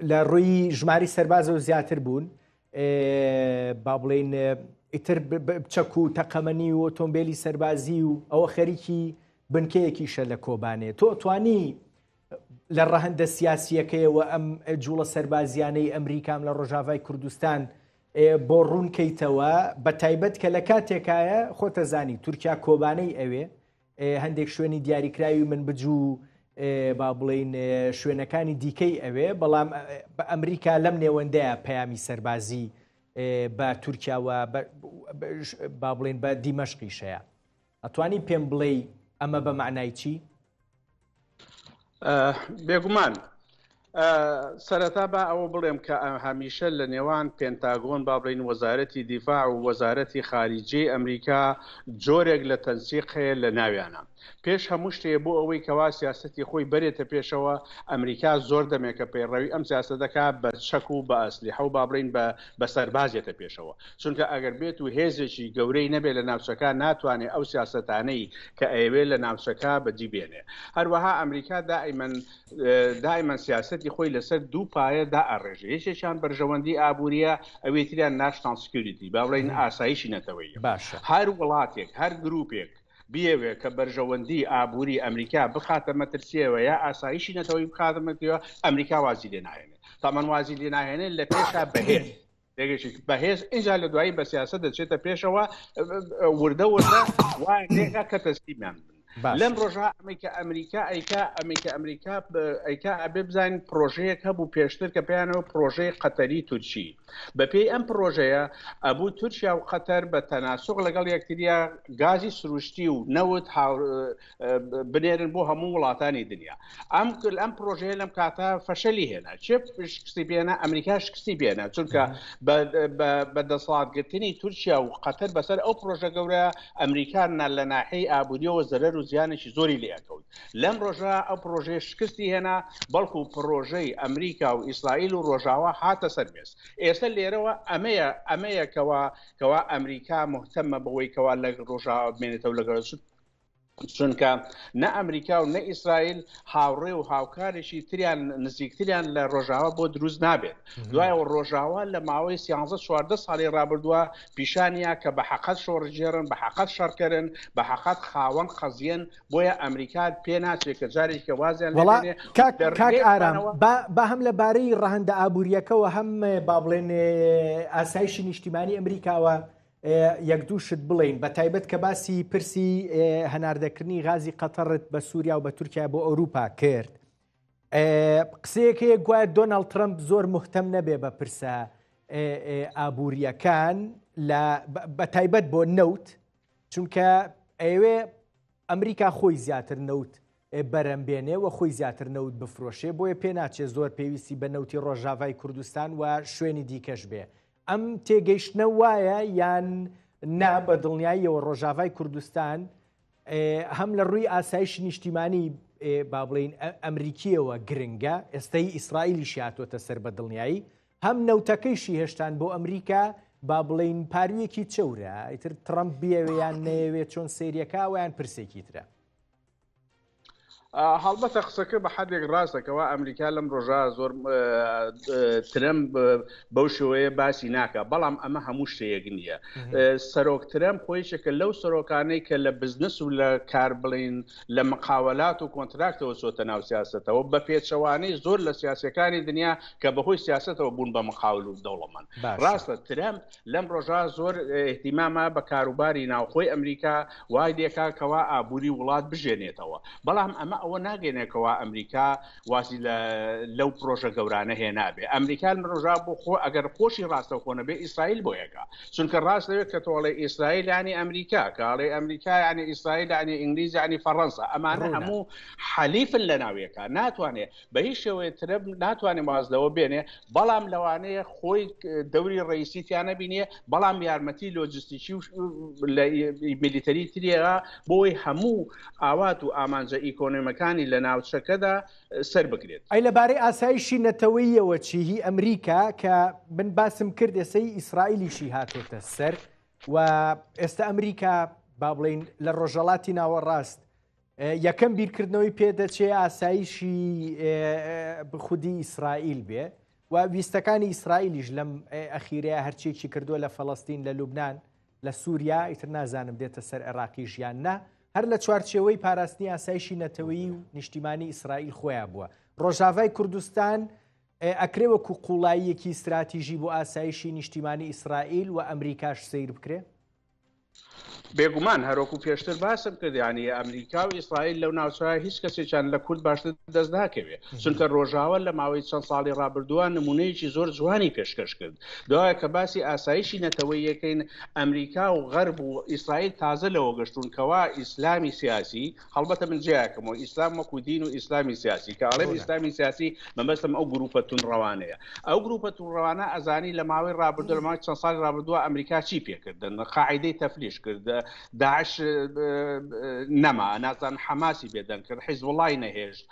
لە ڕووی ژماری سەربازەوە زیاتر بوون با بڵێین ئیتر چەک و تەقەمەنی و ئۆتۆمبیلی سەربازی و ئەوە خەریکی بنکەیەکیشە لە کۆبانێ تۆ توانی لە ڕەهەندە سیاسییەکەیەوە ئەم جوڵە سەربازیانەی ئەمریکام لە ڕۆژاڤای کوردستان بۆ ڕوون کەیتەوە بە تایبەت کە لە کاتێکایە خۆتەزانی تورکیا کۆبانەی ئەوێ هەندێک شوێنی دیاریکراوی من بجوو با بڵین شوێنەکانی دیکەی ئەوێ بەڵام بە ئەمریکا لەم نێوەندەیە پەیامی سەربازی بە تورکیاوە با بڵین بە دیمەشقیشەیە ئەتوانی پێم بڵێی ئەمە بە مەعنای چی؟ بێگومان سەرەتا با ئەوە بڵێم کە هەمیشە لە نێوان پێنتاگۆن با بڵین وەزارەتی دیفاع و وەزارەتی خارجی ئەمریکا جۆرێک لە تەنسیق هەیە لە ناویانە پێش هەموو شتێ بۆ ئەوەی کەوا سیاستی خۆی بەرێتە پێشەوە ئەمریکا زۆر دەمێکە پەیڕەوی ئەم سیاسەتەکە بە چەک و بە ئەسلیحە و با بڵین بە بە سەربازێتە پێشەوە چونکە ئەگەر بێت و هێزێکی گەورەی نەبێت لە ناوچەکە ناتوانێت ئەو سیاسەتانەی کە ئەیەوێت لە ناوچەکە بەجی بێنێ. هەروەها ئەمریکا دائیمەن دائیمەن سیاسەتی خۆی لەسەر دوو پایە دائەڕێژێ یەکێکیان بەرژەوەندی ئابووریە ئەوی تریان national security با بڵێین ئاسایشی نەتەوەیە. باشە. هەر وڵاتێک هەر گروپێک بیەوێ کە بەرژەوەندی ئابووری ئەمریکا بخاتە مەترسیەوە یا ئاسایشی نەتەوەی بخاتە مەترسیەوە ئەمریکا وازی لێ ناهێنێ. تامان وازی لێ ناهێنێ لە پێشا بەهێز پێگەشی بەهێز ئینجا لە دوایی بە سیاسەت دەچێتە پێشەوە وردە وردە وایان لێکا کە تەسلیمیان بن لەم ڕۆژە ئەمەی کە ئەمریکا ئەیکا ئەمەی کە ئەمریکا ئەیکا ئەبێ بزانین پرۆژەیەک هەبوو پێشتر کە پێیانەوە پرۆژەی قەتەری تورکی بەپێی ئەم پرۆژەیە ئەبوو تورکیا و قەتەر بە تەناسوق لەگەڵ یەکتریا گازی سروشتی و نەوت بنێرن بۆ هەموو وڵاتانی دنیا ئەم ئەم پرۆژەیە لەم کاتە فەشەلی هێنا چێ شکستی پێێنە ئەمریکا شکستی پێێنە چونکە بە دەسەڵاتگرتنی تورکیا و قەتەر بەسەر ئەو پرۆژە گەورە ئەمریکا لە ناحەی ئابووریەوە زەرەر و زیانێکی زۆری لێکەوت لەم ڕۆژە ئەو پرۆژەیە شکستی هێنا بەڵکو پرۆژەی ئەمریکا و ئیسرائیل و ڕۆژاوا هاتە سەر مێز ئێستا لێرەوە ئەمەیە ئەمەیە کەوا کەوا ئەمریکا مهتەمە بەوەی کەوا لە ڕۆژاوا بمێنێتەوە لەگەڵ چونکە نە ئەمریکا و نە ئیسرائیل هاوڕێ و هاوکارێکی تریان نزیکتریان لە ڕۆژاوا بۆ دروست نابێت دوایەوە ڕۆژاوا لە ماوەی سیانزە چواردە ساڵی ڕابردووە پیشانیا کە بە حەقەت شۆڕژێرن بە حەقەت شەڕکەرن بە حەقەت خاوەن قەزیەن بۆیە ئەمریکا پێ ناچێت کە جارێکە وازیان وڵا کاک ئارام با هەم لە بارەی ڕەهەندە ئابووریەکەوە هەم با بڵێن ئاسایشی نیشتیمانی ئەمریکاوە یەک دوو شت بڵێین بە تایبەت کە باسی پرسی هەناردەکردنی غازی قەتەڕت بە سووریا و بە تورکیا بۆ ئەوروپا کرد قسەیەک هەیە گوایە دۆناڵد ترەمپ زۆر مهتەم نەبێ بە پرسە ئابووریەکان لە بە تایبەت بۆ نەوت چونکە ئەوێ ئەمریکا خۆی زیاتر نەوت بەرەم بێنێ و خۆی زیاتر نەوت بفرۆشێ بۆیە پێناچێ زۆر پێویستی بە نەوتی ڕۆژاڤای کوردستان و شوێنی دیکەش بێ ئەم تێگەیشتنە وایە یان نا بە دڵنیاییەوە ڕۆژاڤای کوردستان هەم لە ڕووی ئاسایشی نیشتیمانی با بڵین ئەمریکیەوە گرنگە ئێستای ئیسرائیلیش هاتووەتە سەر بە دڵنیایی هەم نەوتەکەیشی هێشتان بۆ ئەمریکا با بڵین پارویەکی چەورە ئیتر ترەمپ بیەوێ یان نەیەوێت چۆن سەیریەکە ویان پرسێکی ترە. هەڵبەتە قسەکە بە حدێک ڕاستە کەوا ئەمریکا لەم ڕۆژە زۆر ترەمپ بەو شێوەیە باسی ناکە بەڵام ئەمە هەموو شتەیەک نییە سەرۆک ترەمپ خۆیشێکە لەو سەرۆکانەی کە لە بزنس و لە کار بڵین لە مقاولات و کۆنتراکتەوە چۆتە ناو سیاستەوە بە پێچەوانەی زۆر لە سیاسەکانی دنیا کە بەهۆی سیاستەوە بوون بە مقاول و دەوڵەمەند ڕاستە ترەمپ لەم ڕۆژە زۆر ئیهتیمامە بە کاروباری ناوخۆی ئەمریکا، وای لێکا کەوا ئابووری وڵات بژێنێتەوە، بەڵام ئەمە ئەوە ناگەینێ کەوا ئەمریکا وازی لە لەو پرۆژە گەورانە هێنابێ. ئەمریکا لەم ڕۆژە بۆ خۆ ئەگەر خۆشی ڕاستەوخۆ نەبێ ئیسرائیل بۆ یەکا. چونکە ڕاست لەوێ کە تۆ ئەڵێی ئیسرائیل یانی ئەمریکا، کە ئەڵێی ئەمریکا یانی ئیسرائیل یانی ئینگلیز یانی فەڕەنسا، ئەمانە هەموو حەلیفن لەناو یەکا. ناتوانێ بە هیچ شێوەیە ترەمپ ناتوانێت واز لەوە بێنێ، بەڵام لەوانەیە خۆی دەوری ڕئیسی تیا نەبینێ، بەڵام یارمەتی لۆجستیکی و military تریەوە بۆی هەموو ئاوات و ئامانجە ئیکۆنۆمەکانی لە ناوچەکەدا سەر بگرێت. ئەی لەبارەی ئاسایشی نەتەوەییەوە چی؟ هی ئەمریکا کە من باسم کرد ئێسەی ئیسرائیلیشی هاتۆتە سەر و ئێستا ئەمریکا با بڵین لە ڕۆژەڵاتی ناوەڕاست یەکەم بیرکردنەوەی پێدەچێ ئاسایشی خودی ئیسرائیل بێ و ویستەکانی ئیسرائیلیش لەم ئەخیرەیە هەرچیەکی کردووە لە فەڵەستین لە لوبناان لە سووریا ئیتر نازانم دێتە سەر عێراقیش یان نا هەر لە چوارچێوەی پاراستنی ئاسایشی نەتەوەیی و نیشتیمانی ئیسرائیل خۆیان بووە ڕۆژاڤای کوردستان ئەکرێ وەکو قوڵاییەکی ستراتیژی بۆ ئاسایشی نیشتیمانی ئیسرائیل و ئەمریکاش سەیر بکرێ؟ بێگومان هەروەکو پێشتر باسم کرد یانی ئەمریکا و ئیسرائیل لەو ناوچەیە هیچ کەسێکیان لە کورد باشتر دەست ناکەوێ چونکە ڕۆژاوە لە ماوەی چەند ساڵی ڕابردووە نمونەیەکی زۆر جوانی پێشکەش کرد دوای کە باسی ئاسایشی نەتەوەیەکەین ئەمریکا و غەرب و ئیسرائیل تازە لەوە گەشتون کەوا ئیسلامی سیاسی هەڵبەتە من جیاکەمەوە ئیسلام وەکو دین و ئیسلامی سیاسی کە ئەڵێم ئیسلامی سیاسی مەبەستم ئەو گروپە توندڕەوانەیە ئەو گروپە توندڕەوانە ئەزانی لە ماوەی ڕابردوو لە ماوەی چەند ساڵی ڕابردووە ئەمریکا چی پێکردن قاعدەی تەفلیش کرد داعش نەما نازان حەماسی بێدەنگ کرد حیزبوڵای نەهێشت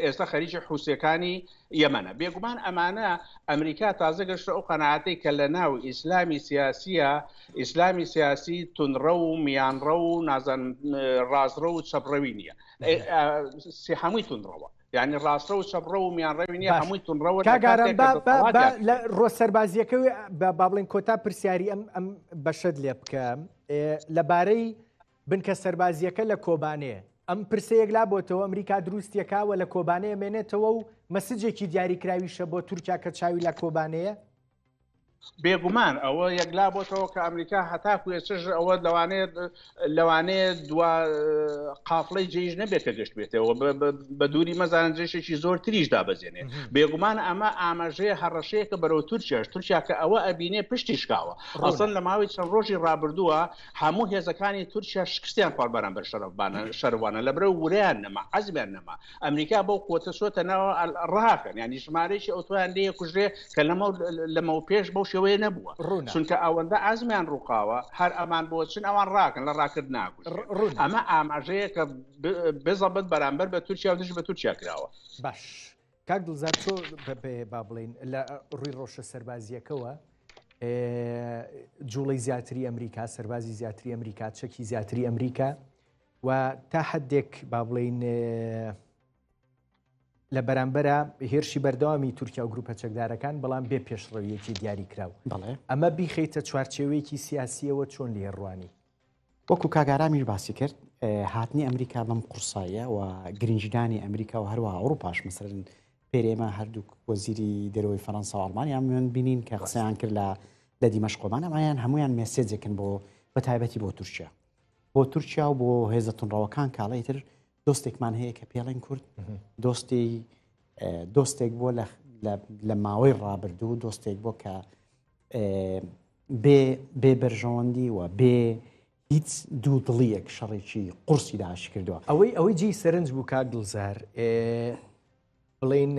ئێستا خەریکی حوسەکانی یەمەنە. بێگومان ئەمانە ئەمریکا تازە گەشتە ئەو قەناعەتەی کە لە ناو ئیسلامی سیاسیە ئیسلامی سیاسی تونڕەو و میانڕەو و نازانم ڕاستڕەو و چەپڕەوی نییە هەمووی تونڕەوە یعنی ڕاستڕەو و چەپڕەو و میانڕەوی نییە هەمووی تونڕەوە کاگارم لە ڕۆ سەربازیەکە با بڵێن کۆتا پرسیاری ئەم ئەم بەشەت لێ بکەم لەبارەی بنکە سەربازییەکە لە کۆبانێ، ئەم پرسە یەکلابۆتەوە، ئەمریکا دروستیەکا و لە کۆبانێ ئەمێنێتەوە و مەسجێکی دیاریکراویشە بۆ تورکیا کە چاوی لە کۆبانێیە؟ بێگومان ئەوە یەکلا بۆتەوە کە ئەمریکا هەتاکو ئێستش ئەوە لەوانەیە لەوانەیە دوا قافڵەی جێیش نەبێت کە گەشت بێتەوە بە دووری مەزانن جێشێکی زۆر تریش دابەزێنێ بێگومان ئەمە ئاماژەیە هەڕەشەیەکە بەرەو تورکیاش تورکیا کە ئەوە ئەبینێ پشتی شکاوە ئەسڵەن لە ماوەی چەند ڕۆژی ڕابردووە هەموو هێزەکانی تورکیا شکستیان خوارد بەرامبەر شەرەفبانە شەروانە لەبرە ورەیان نەما عەزمیان نەما ئەمریکا بەو قوتە چۆتە ناوە ڕاکەن ینی ژمارەیەکی ئەوتۆیان لێ کوژرێ کە لەمە لەمەو پێش بەو شێوەیە نەبووە چونکە ئەوەندە عەزمیان ڕووخاوە هەر ئەمان بۆ چن ئەوان ڕاکەن لە ڕاکرد ناکوژ ئەمە ئاماژەیە کە بزەبت بەرامبەر بە تورکیا و دژ بە تورکیا کراوە باش کاک دڵزار تۆ با بڵین لە ڕووی ڕۆشە سەربازیەکەوە جوڵەی زیاتری ئەمریکا سەربازی زیاتری ئەمریکا چەکی زیاتری ئەمریکا و تا حدێک با بڵین لە بەرامبەرە هێرشی بەردەوامی تورکیا و گروپە چەکدارەکان بەڵام بێ پێشڕەویەکی دیاری کراو ئەمە بیخیتە چوارچێوەیەکی سیاسیەوە چۆن لێ ڕوانی وەکو کاک ئارامیش باسی کرد هاتنی ئەمریکا بەم قورساییە و گرنگیدانی ئەمریکا و هەروەها ئەوروپاش مەسەرن پێرێمە هەردوو وەزیری دەرەوەی فەرەنسا و ئەڵمانیا من بینین کە قسەیان کرد لە لە دیمەشقۆمان ئەمایان هەمویان مێسێجێکن بۆ بە تایبەتی بۆ تورکیا بۆ تورکیا و بۆ هێزە تونڕەوەکان کاڵی تر دۆستێکمان هەیە کە پێڵێن کورد دۆستی دۆستێک بۆ لە ماوەی ڕابردوو دۆستێک بۆ کە بێ بێ بەرژەوەندی و بێ هیچ دوو دڵیەک شەڕێکی قورسی داعشی کردووە. ئەوەی ئەوەی جێی سەرنج بوو کاک دڵزار بڵێین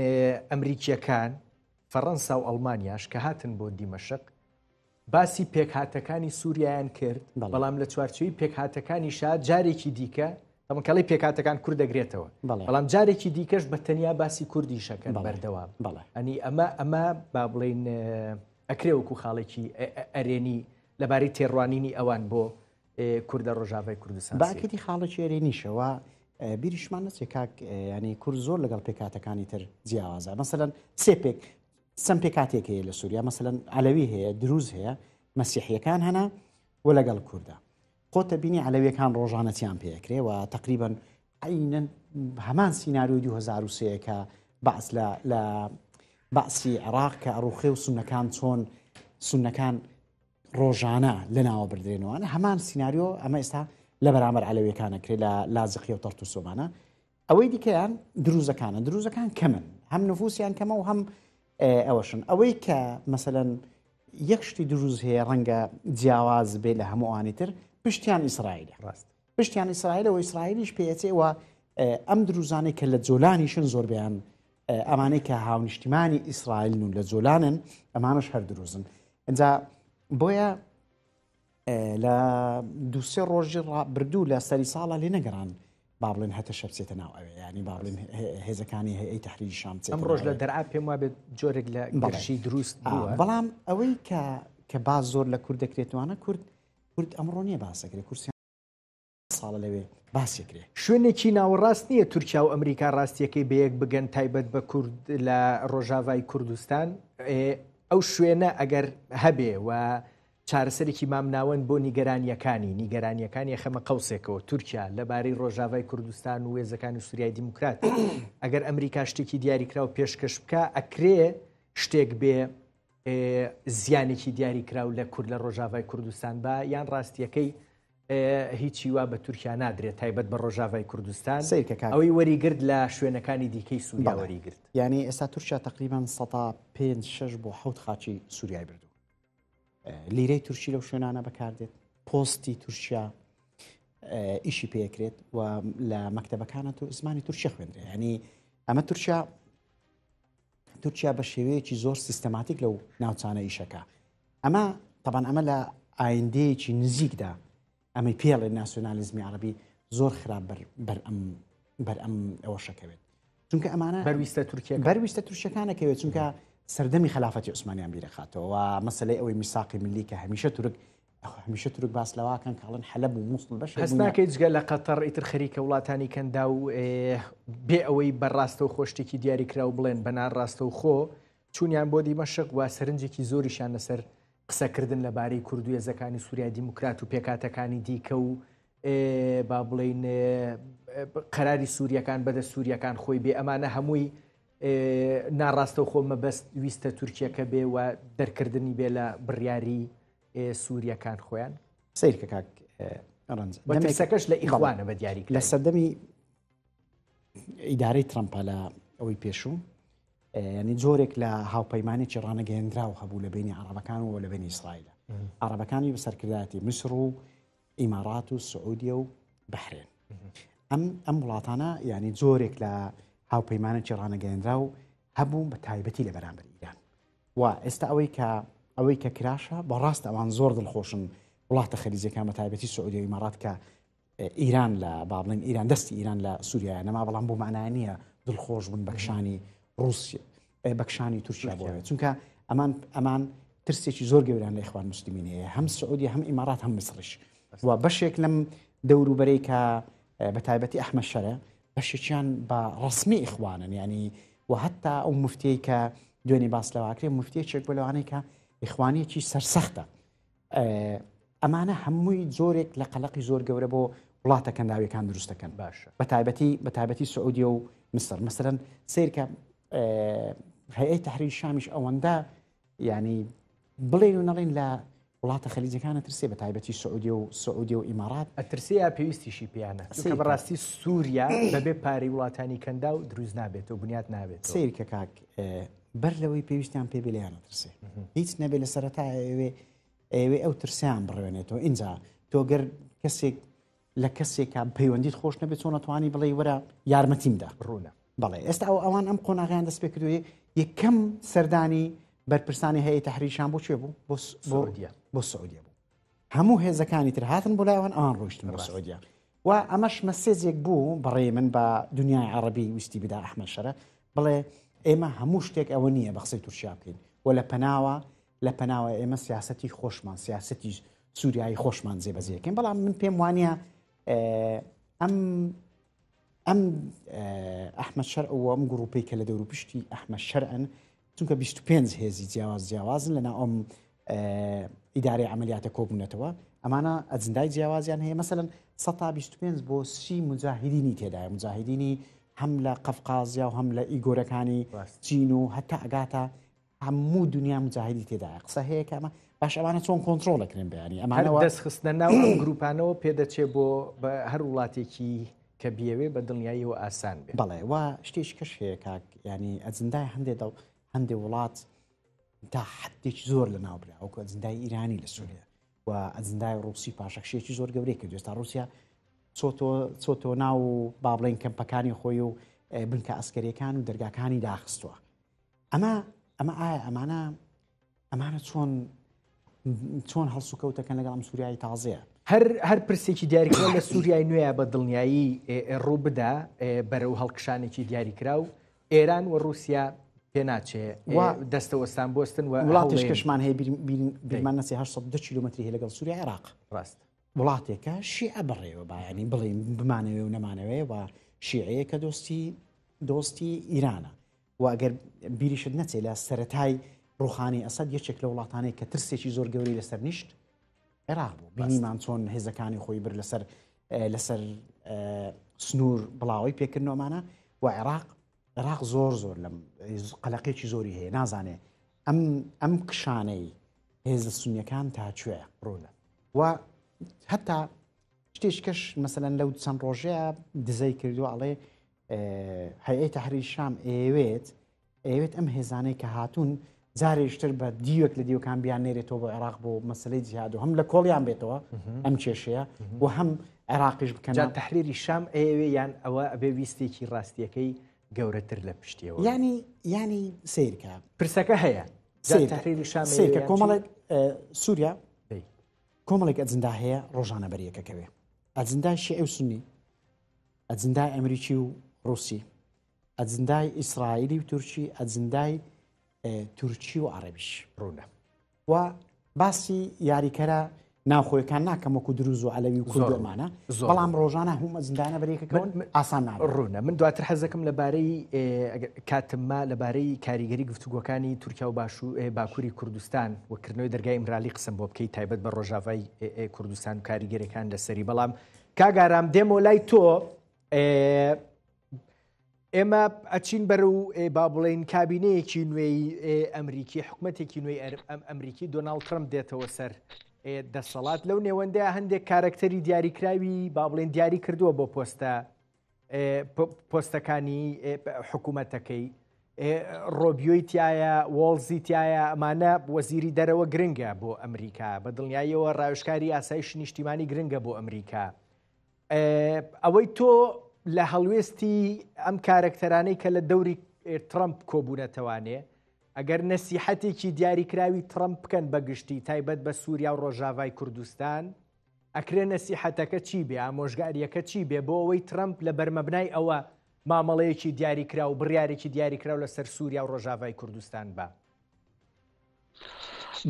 ئەمریکیەکان فەڕەنسا و ئەڵمانیاش کە هاتن بۆ دیمەشق باسی پێکهاتەکانی سووریایان کرد بەڵام لە چوارچێوەی پێکهاتەکانیشا جارێکی دیکە تەمەکەڵی پێکاتەکان کورد دەگرێتەوە بەڵام جارێکی دیکەش بە تەنیا باسی کوردیشەکەن بەردەوام ئەنی ئەمە ئەمە با بڵین ئەکرێ وەکو خاڵێکی ئەرێنی لەبارەی تێڕوانینی ئەوان بۆ کوردە ڕۆژاڤای کوردستان باکەتی خاڵێکی ئەرێنیشەوە بیریشمان نەچێ کاک ینی کورد زۆر لەگەڵ پێکاتەکانی تر جیاوازە مەسەلەن سێ پێک چەند پێکاتێک هەیە لە سووریا مەسەلەن عەلەوی هەیە دروز هەیە مەسیحیەکان هەنا و لەگەڵ کوردە خۆتە بینی عەلەویەکان ڕۆژانە چیان پێکرێ و تقریبان عینەن هەمان سیناریۆی 2023 کە بەعس لە لە بەعسی عێراق کە ئەڕوخێ و سونەکان چۆن سونەکان ڕۆژانە لە ناوە بردرێنەوەە هەمان سیناریۆ ئەمە ئێستا لە بەرامبەر عەلەویەکانە کرێ لە لازقیە و تەرتوسۆمانە ئەوەی دیکەیان دروزەکانە دروزەکان کەمن هەم نفوسیان کەمە و هەم ئەوەشن ئەوەی کە مەسەەن یەک شتی دروز هەیە ڕەنگە جیاواز بێ لە هەمووانی تر پشتیان ئیسرائیلە ڕاست پشتیان ئیسرائیلە و ئیسرائیلیش پێچێ و ئەم دروزانەی کە لە جۆلانیشن زۆربیان ئەمانەی کە هاونیشتیمانی ئیسرائیلن و لە جۆلانن ئەمانش هەر دروزن ئەجا بۆیە لە دوسێ ڕۆژی ڕابردوو لە سەری ساڵە لێ نەگەڕان با بڵێن هەتە شەبچێتە ناو ئەوێ ینی با بڵێن هێزەکانی هەیەی تحریری شام ئەم ڕۆژ لە دەرعا پێم وابێت جۆرێک لە گەشی دروست بەڵام ئەوەی کە کە باز زۆر لە کورد دەکرێتوانە کورد کورد ئەمڕۆ نییە باسەکرێت کورسیان. ساڵە لەوێ باسی کرێ. شوێنێکی ناوەڕاست نییە تورکیا و ئەمریکا ڕاستیەکەی بەیەک بگەن تایبەت بە کورد لە ڕۆژاڤای کوردستان ئەو شوێنە ئەگەر هەبێ و چارەسەرێکی مامناوەند بۆ نیگەرانیەکانی نیگەرانیەکانی خەمە قەوسێکەوە تورکیا لەبارەی ڕۆژاڤای کوردستان و وێزەکانی سووریای دیموکرات ئەگەر ئەمریکا شتێکی دیاریکراو پێشکەش بکە ئەکرێ شتێک بێ زیانێکی دیاریکراو لە کورد لە ڕۆژاڤای کوردستان بە یان ڕاستیەکەی هیچی وا بە تورکیا نادرێت تایبەت بە ڕۆژاڤای کوردستان سەیرکە کاک ئەوەی وەریگرت لە شوێنەکانی دیکەی سووریا وەریگرت. یانی ئێستا تورکیا تەقریبەن سەتا پێنج شەش بۆ حەوت خاکی سووریای بردوو لیرەی تورکی لەو شوێنانە بەکاردێت پۆستی تورکیا ئیشی پێکرێت و لە مەکتتەبەکانە تو زمانی تورکیا خوێندرێ ینی ئەمە تورکیا تورکیا بە شێوەیەکی زۆر سیستەماتیک لەو ناوچانە ئیشەکە ئەمە تەبان ئەمە لە ئایندەیەکی نزیکدا ئەمەی پێڵێ ناسیۆنالیزمی عربی زۆر خراپ بەر بەر ئەم بەر ئەم ئەوەشەکەوێت چونکە ئەمانە بەرویستە تورکیا بەرویستە تورکیەکانەکەوێت چونکە سەردەمی خلافەتی عوسمانیان بیرەخاتەوە مەسلەی ئەوەی میساقی ملی کە هەمیشە تورک هەمیشە تورک باس لەواکەن کاڵن حەلەب و مووسڵ بەش هەست ناکەی جگە لە قەتەڕ ئیتر خەریکە وڵاتانی کەندا و بێ ئەوەی بە ڕاستەوخۆ شتێکی دیاریکراو بڵێن بە ناڕاستەوخۆ چوونیان بۆ دیمەشق و سەرنجێکی زۆریشیان لەسەر قسەکردن لەبارەی کورد و هێزەکانی سووریای دیموکرات و پێکهاتەکانی دیکە و با بڵێین قەراری سووریەکان بەدە سووریەکان خۆی بێ ئەمانە هەمووی ناڕاستەوخۆ مەبەست ویستە تورکیەکە بێ و دەرکردنی بێ لە بڕیاری سووریەکان خۆیان. سەیرکە کاک ڕەنج ترسەکەش لە ئیخوانە بە دیاری لە سەردەمی ئیدارەی ترەمپە لە ئەوەی پێشوو ینی جۆرێک لە هاوپەیمانێکی ڕانەگەیەندراو هەبوو لە بینی عربەکان و لە بینی ئیسرائیل عربەکانی بە سەرکردایەتی میسر و ئیمارات و سعودیە و بەحرێن ئەم ئەم وڵاتانە ینی جۆرێک لە هاوپەیمانێکی ڕانەگەیەندراو هەبوو بە تایبەتی لە بەرامبەر ئیران و ئێستا ئەوەی کە ئەوەی کە کراشە بەڕاست ئەوان زۆر دڵخۆشن وڵاتە خەلیجەکان بە تایبەتی سعودی و ئیمارات کە ئیران لە با بڵێن ئیران دەستی ئیران لە سووریایە نەما بەڵام بۆ معنای نییە دڵخۆش بوون بەکشانی رووسیا بەکشانی تورکیا بۆ چونکە ئەمان ئەمان ترسێکی زۆر گەوران لە ئیخوان مسلمین هەیە هەم سعودی هەم ئیمارات هەم میسریش و بەشێک لەم دەوروبەرەی کە بە تایبەتی ئەحمە شەرە بەشێکیان بە ڕسمی ئیخوانن ینی و هەتا ئەو مفتەی کە دوێنێ باس لەواکرێ مفتێکێک بۆ لەوانەیە کە ئیخوانیەکی سەرسەختە ئەمانە هەمووی جۆرێک لە قەلەقی زۆر گەورە بۆ وڵاتە کەنداویەکان دروست دەکەن باشە بە تایبەتی بە تایبەتی سعودیە و میسر مەسەرەن سیرکە هەیە تحریر شامیش ئەوەندە ینی بڵێن و نەڵێن لە وڵاتە خەلیجەکانە ترسێ بە تایبەتی سعودیە و سعودیە و ئیمارات ئەترسێ یا پێویستیشی پێیانە چونکە بەڕاستی سووریا بەبێ پارەی وڵاتانی کەنداو دروست نابێتەوە بنیات نابێت سیر کە کاک بەر لەوەی پێویستیان پێ بێ لێیان ئەترسێ هیچ نەبێ لە سەرەتا ئەوێ ئەوێ ئەو ترسیان بڕوێنێتەوە ئینجا تۆ گەر کەسێک لە کەسێکا پەیوەندیت خۆش نەبێت چۆن ئەتوانی بڵێ وەرە یارمەتیمدا ڕوونە بەڵێ ئێستا ئەو ئەوان ئەم قۆناغیان دەست پێ کردووە یەکەم سەردانی بەرپرسانی هەیە تەحریشان بۆ کوێ بوو بۆ سعودیە بۆ سعودیە بوو هەموو هێزەکانی تر هاتن بۆ لای ئەوان ئەوان ڕۆیشتن بۆ سعودیە و ئەمەش مەسێجێک بوو بەڕێ من بە دنیای عەڕەبی ویستی بدا ئەحمەد شەرە بڵێ ئێمە هەموو شتێک ئەوە نییە بە قسەی تورکیا بکەین و لە پەناوە لە پەناوە ئێمە سیاستی خۆشمان سیاستی سووریایی خۆشمان جێبەجێکەین بەڵام من پێم وانە ئەم ئەم ئەحمەد شەرع و ئەم گروپەی کە لە دەوروپشتی ئەحمەد شەرعن چونکە 25 هێزی جیاواز جیاوازن لە ناو ئەم ئیدارەی عملیاتە کۆبوونەتەوە ئەمانە ئەجندای جیاوازیان هەیە مەسەن 125 بۆ سی مجاهدینی تێدایە مجاهدینی هەم لە قەفقازیا و هەم لە ئیگۆرەکانی چین و هەتا ئەگاتە هەموو دنیا مجاهدی تێدایە قسە هەیە کە ئەمە باش ئەوانە چۆن کۆنترۆڵ دەکرێن بەیانی ئەمانەوە دەست خستنە ناو ئەم گروپانەوە پێدەچێ بۆ بە هەر وڵاتێکی کە بیەوێ بە دڵنیاییەوە ئاسان بێ. بەڵێ و شتێکی کەش هەیە کاک ینی ئەجندای هەندێ دەڵ هەندێ وڵات تا حدێکی زۆر لە ناو برا وەکو ئەجندای ئیرانی لە سووریا و ئەجندای ڕوسی پاشەکشێکی زۆر گەورەی کرد ئێستا ڕوسیا چۆتۆ چۆتۆ ناو با بڵێن کەمپەکانی خۆی و بنکە ئەسکەریەکان و دەرگاکانی داخستووە ئەمە ئەمە ئایا ئەمانە ئەمانە چۆن چۆن هەڵسوکەوتەکەن لەگەڵ ئەم سووریای تازەیە هەر هەر پرسێکی دیاریکراو لە سووریای نوێیە بە دڵنیایی ڕوو بدا بەرەو هەڵکشانێکی دیاریکراو ئێران و رووسیا پێناچێ دەستەوەستان بۆستن و وڵاتیش کەشمان هەیە بیرمان نەچێ 810 کیلومتری هەیە لەگەڵ سووریا عێراق ڕاست. وڵاتێکە شیعە بەڕێوە با ینی بڵین بمانەوێ و نەمانەوێ و شیعەیە کە دۆستی دۆستی ئیرانە و ئەگەر بیریشت نەچێت لە سەتای ڕوخانی ئەسەد یەکێک لە وڵاتانەی کە ترسێکی زۆر گەوری لەسەر نیشت عێراق بوو بینیمان چۆن هێزەکانی خۆی بر لەسەر لەسەر سنوور بڵاوی پێکردنەوەمانە و عێراق عێراق زۆر زۆر لەم قەلەقێکی زۆری هەیە نازانێ ئەم ئەم کشانەی هێزە سونیەکان تا کوێ ڕوونە و هەتا شتێکەش مەسەەن لەو چەند ڕۆژەیە دزەی کردو ئەڵێ هەیئەی تەحریر شام ئەیەوێت ئەیەوێت ئەم هێزانەی کە هاتوون جارێکتر بە دیوێک لە دیوەکان بیان نێرێتەوە بۆ عێراق بۆ مەسلەی جیهاد و هەم لە کۆڵیان بێتەوە ئەم کێشەیە و هەم عێراقیش بکەن جا تەحریری شام ئەیەوێ یان ئەوە ئەبێ ویستێکی ڕاستیەکەی گەورەتر لە پشتیەوە ینی ینی سیرکە پرسەکە هەیە تەحریری شام سیرکە کۆمەڵێک سووریا کۆمەڵێک ئەجندا هەیە ڕۆژانە بەریەکەکەوێ ئەجندای شیعی و سنی ئەجندای ئەمریکی و ڕوسی، ئەجندای ئیسرائیلی و تورکی، ئەجندای تورکی و عەرەبیش. ڕوونە. و باسی یاریکەرە ناوخۆیەکان ناکەم وەکو دروز و عەلەوی و کورد و ئەمانە، بەڵام ڕۆژانە هەموو ئەجندانە بەرێکەکەون ئاسان نابێت. ڕوونە. من دواتر حەزەکەم لەبارەی کاتم ما لەبارەی کاریگەری گفتوگۆکانی تورکیا و باکووری کوردستان و کردنەوەی دەرگای ئیمرالی قسەم بۆ بکەی تایبەت بە ڕۆژاڤای کوردستان و کاریگەریەکان لەسەری بەڵام کاک ئارام دێمەوە لای تۆ ئێمە ئەچین بەرە و با بڵین کابینەیەکی نوێی ئەمریکی حکومەتێکی نوێی ئەم ئەمریکی دۆناڵد ترمپ دێتەوە سەر دەسەڵات لەو نێوەندەیە هەندێک کارەکتەری دیاریکراوی با بڵێن دیاری کردووە بۆ پۆستە پۆستەکانی حکوومەتەکەی ڕۆبیۆی تایە وۆڵزی تایە ئەمانە وەزیری دەرەوە گرنگە بۆ ئەمریکا بە دڵنیاییەوە ڕاوێژکاری ئاسایشی نیشتیمانی گرنگە بۆ ئەمریکا ئەوەی تۆ لە هەڵوێستی ئەم کارەکتەرانەی کە لە دەوری ترەمپ کۆبوونەتەوانێ ئەگەر نەسیحەتێکی دیاریکراوی ترەمپ بکەن بە گشتی تایبەت بە سووریا و ڕۆژاڤای کوردستان ئەکرێ نەسیحەتەکە چی بێ، ئامۆژگارییەکە چی بێ بۆ ئەوەی ترەمپ لە بەرمەبنای ئەوە مامەڵەیەکی دیاریکراو و بڕیارێکی دیاریکراو لەسەر سووریا و ڕۆژاڤای کوردستان با؟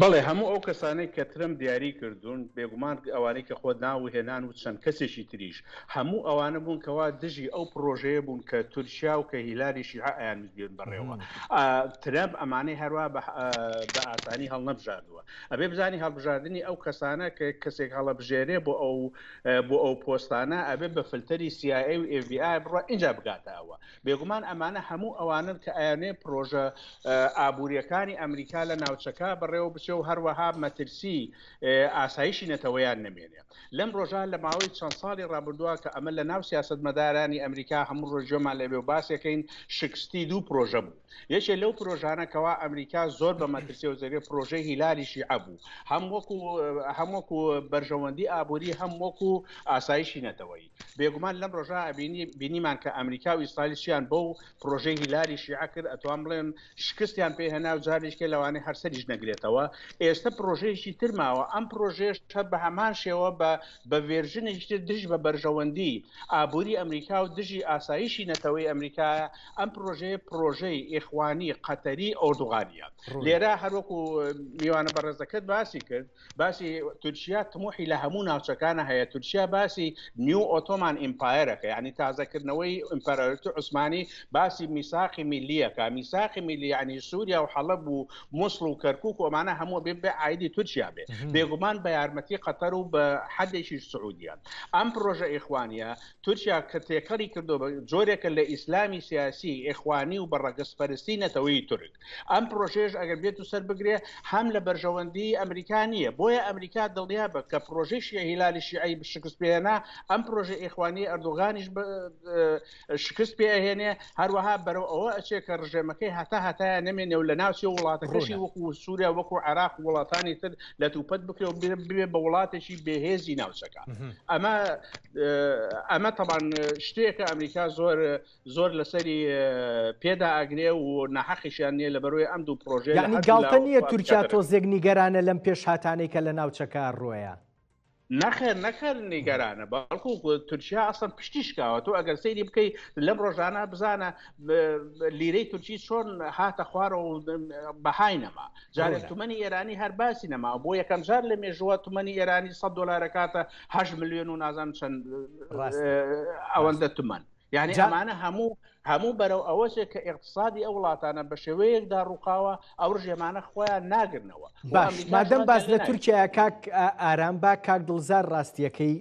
بەڵێ، هەموو ئەو کەسانەی کە ترەمپ دیاری کردوون، بێگومان ئەوانەی کە خۆت ناوو هێنان و چەند کەسێکی تریش، هەموو ئەوانە بوون کەوا دژی ئەو پڕۆژەیە بوون کە تورکیا و کە هیلالی شیعە ئەیانویست بێن بەڕێوە. ترەمپ ئەمانەی هەروا بە ئاسانی هەڵنەبژاردووە. ئەبێ بزانی هەڵبژاردنی ئەو کەسانە کە کەسێک هەڵەبژێرێ بۆ ئەو بۆ ئەو پۆستانە ئەبێ بە فلتەری CIA و FBI بڕوا ئینجا بگاتە ئەوە. بێگومان ئەمانە هەموو ئەوانەن کە ئەیانێ پرۆژە ئابووریەکانی ئەمریکا لە ناوچەکە بەڕێوە بچێ و هەروەها مەترسی ئاسایشی نەتەوەیان نەمێنێ. لەم ڕۆژە لە ماوەی چەند ساڵی ڕابردووە کە ئەمە لە ناو سیاسەتمەدارانی ئەمریکا هەموو ڕۆژ گوێمان لێبێ و باسێکەین شکستی دوو پرۆژە بوو. یەکێ لەو پرۆژانە کەوا ئەمریکا زۆر بە مەترسیەوە زەرێ پرۆژەی هیلالی شیعە بوو هەم وەکو هەم وەکو بەرژەوەندی ئابووری هەم وەکو ئاسایشی نەتەوەیی بێگومان لەم ڕۆژە ئەبینی بینیمان کە ئەمریکا و ئیسرائیل چیان بەو پرۆژەی هیلالی شیعە کرد ئەتوان بڵێم شکستیان پێ هێنا و جارێکێ لەوانەیە هەر سەریش نەگرێتەوە ئێستا پرۆژەیەکی تر ماوە ئەم پرۆژەیەش هەر بە هەمان شێوە بە بە ڤێرژنێکی تر دژ بە بەرژەوەندی ئابووری ئەمریکا و دژی ئاسایشی نەتەوەی ئەمریکایە ئەم پرۆژەیە پرۆژەی ئیخوانی قەتەری ئۆردوغانیە لێرە هەروەکو میوانە بەڕێزەکەت باسی کرد باسی تورکیا تموحی لە هەموو ناوچەکانە هەیە تورکیا باسی new Ottoman Empire ەکە یعنی تازەکردنەوەی ئیمپراتۆری عوسمانی باسی میساقی میلیەکە میساقی میلی یعنی سووریا و حەڵەب و موسڵ و کەرکک و ئەمانە هەموو بێ بێ ئایدی تورکیا بێ بێگومان بە یارمەتی قەتەر و بە حدێکی سعودیە ئەم پرۆژە ئیخوانیە تورکیا کە تێکەڵی کردو بە جۆرێکە لە ئیسلامی سیاسی ئیخوانی و بە ڕەگەزپەرستی نەتەوەی تورک. ئەم پرۆژەیەش ئەگەر بێت و سەر بگرێ هەم لە بەرژەوەندی ئەمریکا نییە، بۆیە ئەمریکا دڵنیا بە کە پرۆژەی شیعە هیلالی شیعەی شکست پێهێنا، ئەم پرۆژە ئیخوانیەی ئەردۆغانیش شکست پێ ئەهێنێ، هەروەها بەرەو ئەوە ئەچێ کە ڕژێمەکەی هەتا هەتایە نەمێنێ و لەناوچێ و وڵاتەکەشی وەکو سووریا وەکو عێراق و وڵاتانی تر لەتوپەت بکرێ و ببێ بە وڵاتێکی بێهێزی ناوچەکە. ئەمە ئەمە تەبان شتێکە ئەمریکا زۆر زۆر لەسەری پێدا ئەگرێ و ناحەقیشیان نییە لە بەرۆی ئەم دوو پرۆژێ یعنی گاڵتە نییە تورکیا تۆزێک نیگەرانە لەم پێشهاتانەی کە لە ناوچەکە ڕۆیە. نەخێر نەخێر نیگەرانە بەڵکو تورکیا ئەسڵەن پشتی شکاوە تۆ ئەگەر سەیری بکەی لەم ڕۆژانە بزانە لیرەی تورکی چۆن هاتە خوارەوە و بەهای نەما جارێک تومەنی ئێرانی هەر باسی نەما بۆ یەکەم جار لە مێژووە تومەنی ئێرانی 100 دلارەکاتە 8 میلیۆن و نازانم چەند ئەوەندە تومەن یعنی ئەمانە هەموو هەموو بەرەو ئەوەشێک کە ئیقتسادی ئەو وڵاتانە بە شێوەیەکدا ڕووخاوە ئەو ڕژێمانە خۆیان ناگرنەوە. باش مادەم باس لە تورکیا کاک ئارام با کاک دڵزار ڕاستیەکەی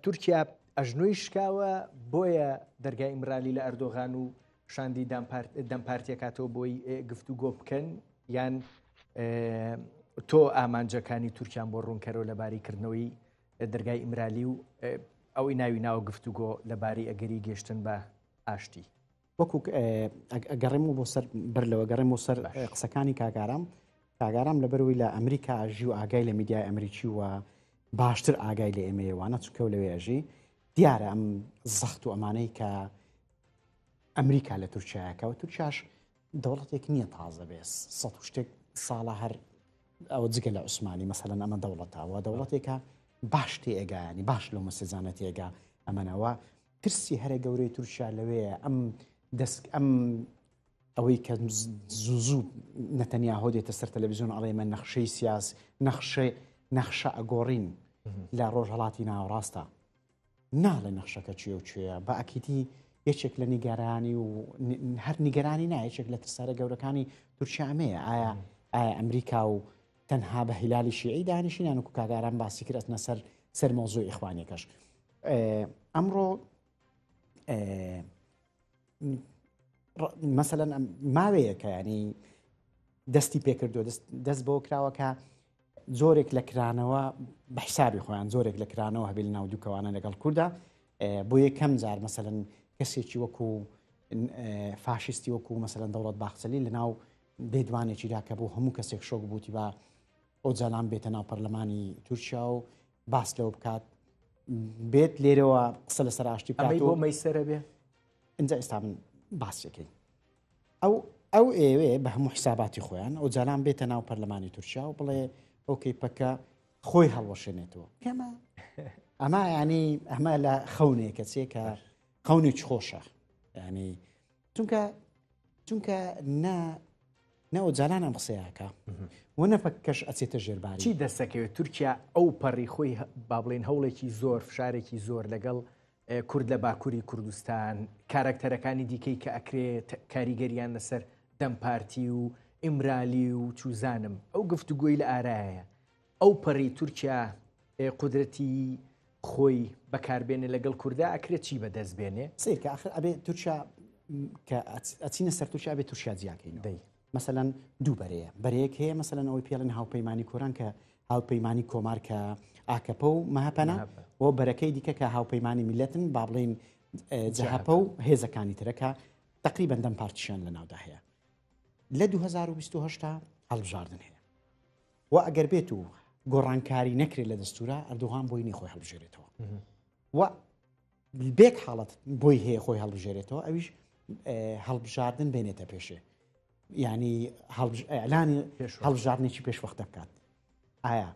تورکیا ئەژنۆی شکاوە بۆیە دەرگای ئیمرالی لە ئەردۆغان و شاندی دەم پارتیەکاتەوە بۆی گفتوگۆ بکەن یان تۆ ئامانجەکانی تورکیان بۆ ڕوونکەرەوە لەبارەی کردنەوەی دەرگای ئیمرالی و ئەوەی ناوی ناوە گفتوگۆ لەبارەی ئەگەری گەشتن بە ئاشتی. وەکو گەڕێم و بۆ سەر بەر لەوە گەڕێم بۆ سەر قسەکانی کاگارام کاگارام لەبەرەوەی لە ئەمریکا ئەژی و ئاگای لە میدیای ئەمریکی و باشتر ئاگای لە ئێمەیەوانە چونکە لەوێ ئەژی دیارە ئەم زەخت و ئەمانەی کە ئەمریکا لە تورکیایەکەوە تورکیاش دەوڵەتێک نییە تازە بێ سە شتێک ساڵە هەر ئەوە جگە لە عوسمانی مەسەلەن ئەمە دەوڵەتە و دەوڵەتێکە باش تێگایانی باش لەو مەسەجانە تێگا ئەمەنەوە ترسی هەرە گەورەی تورکیا لەوەیە ئەم دەست ئەم ئەوەی کە زوو زوو نەتەنیاهۆ دێتە سەر تەلەڤزیۆن ئەڵێ مە نەخشەی سیاس نەخشەی نەخشە ئەگۆڕین لە ڕۆژهڵاتی ناوەڕاستە ناڵێ نەخشەکە چیە و کوێیە بە ئەکیدی یەکێک لە نیگەرانی و هەر نیگەرانی نا یەکێک لە ترسارە گەورەکانی تورکیا ئەمەیە ئایا ئایا ئەمریکا و تەنها بە هیلالی شیعی دانیشینان و کاگاران باسی کرد ئەچنە سەر سەر مۆزوع ئیخوانیەکەش ئەمڕۆ مەسەلەن ماوەیەکە ینی دەستی پێکردو دەست بۆ کراوە کە جۆرێک لە کرانەوە بە حسابی خۆیان جۆرێک لە کرانەوە هەبێت لە ناو دووکەوانە لەگەڵ کووردا بۆ یەکەم جار مەسەن کەسێکی وەکو فاشیستی وەکو مەسەلەن دەوڵەت باخچەلی لە ناو لێدوانێکیدا کە بۆ هەموو کەسێک شۆک بووتی بە ئۆجالان بێتە ناو پەرلەمانی تورکیا و باس لەوە بکات بێت لێرەوە قسە لەسەر ئاشتی بکات بۆ مەیسەرە بێ ئینجا ئێستا من باسیەکەین ئەو ئەو ئێوێ بە هەموو حساباتی خۆیان ئۆجالان بێتە ناو پەرلەمانی تورکیا و بڵێ ئۆکەی پەکە خۆی هەڵوەشێنێتەوە کەمە ئەمە ینی ئەمە لە خەونێکە چێ کە خەونێکی خۆشە ینی چونکە چونکە نە نە ئۆجالان ئەم قسەیەکە و نە پەکەکەش ئەچێتە ژێرباری. چی دەستەکەوێت تورکیا ئەو پەڕی خۆی با بڵێین هەوڵێکی زۆر فشارێکی زۆر لەگەڵ کورد لە باکووری کوردستان کارەکتەرەکانی دیکەی کە ئەکرێ کاریگەریان لەسەر دەم پارتی و ئیمرالی و چوزانم ئەو گفتوگۆی لە ئارایە ئەو پەڕی تورکیا قودرەتی خۆی بەکاربێنێ لەگەڵ کوردا ئەکرێت چی بەدەست بێنێ؟ سەیرکە ئاخر ئەبێ تورکیا کە ئەچینە سەر تورکیا ئەبێ تورکیا جیاکەینەوە. دەی. مەسەلەن دوو بەرەیە بەرەیەک هەیە مەسەلەن ئەوەی پێڵێن هاوپەیمانی کۆران کە هاوپەیمانی کۆمار کە ئاکەپە و مەهەپەنە و بەرەکەی دیکە کە هاوپەیمانی میلەتن با بڵێین جەهەپە و هێزەکانی ترە کە تقریبا دەم پارتیشیان لە ناودا هەیە لە 2028 هەڵبژاردن هەیە و ئەگەر بێت و گۆڕانکاری نەکرێت لە دەستورا ئەردۆغان بۆی نیە خۆی هەڵبژێرێتەوە و بێک حاڵەت بۆی هەیە خۆی هەڵبژێرێتەوە ئەویش هەڵبژاردن بێنێتە پێشێ ینی ئەلانی هەڵبژاردنێکی پێشوەختە بکات ئایا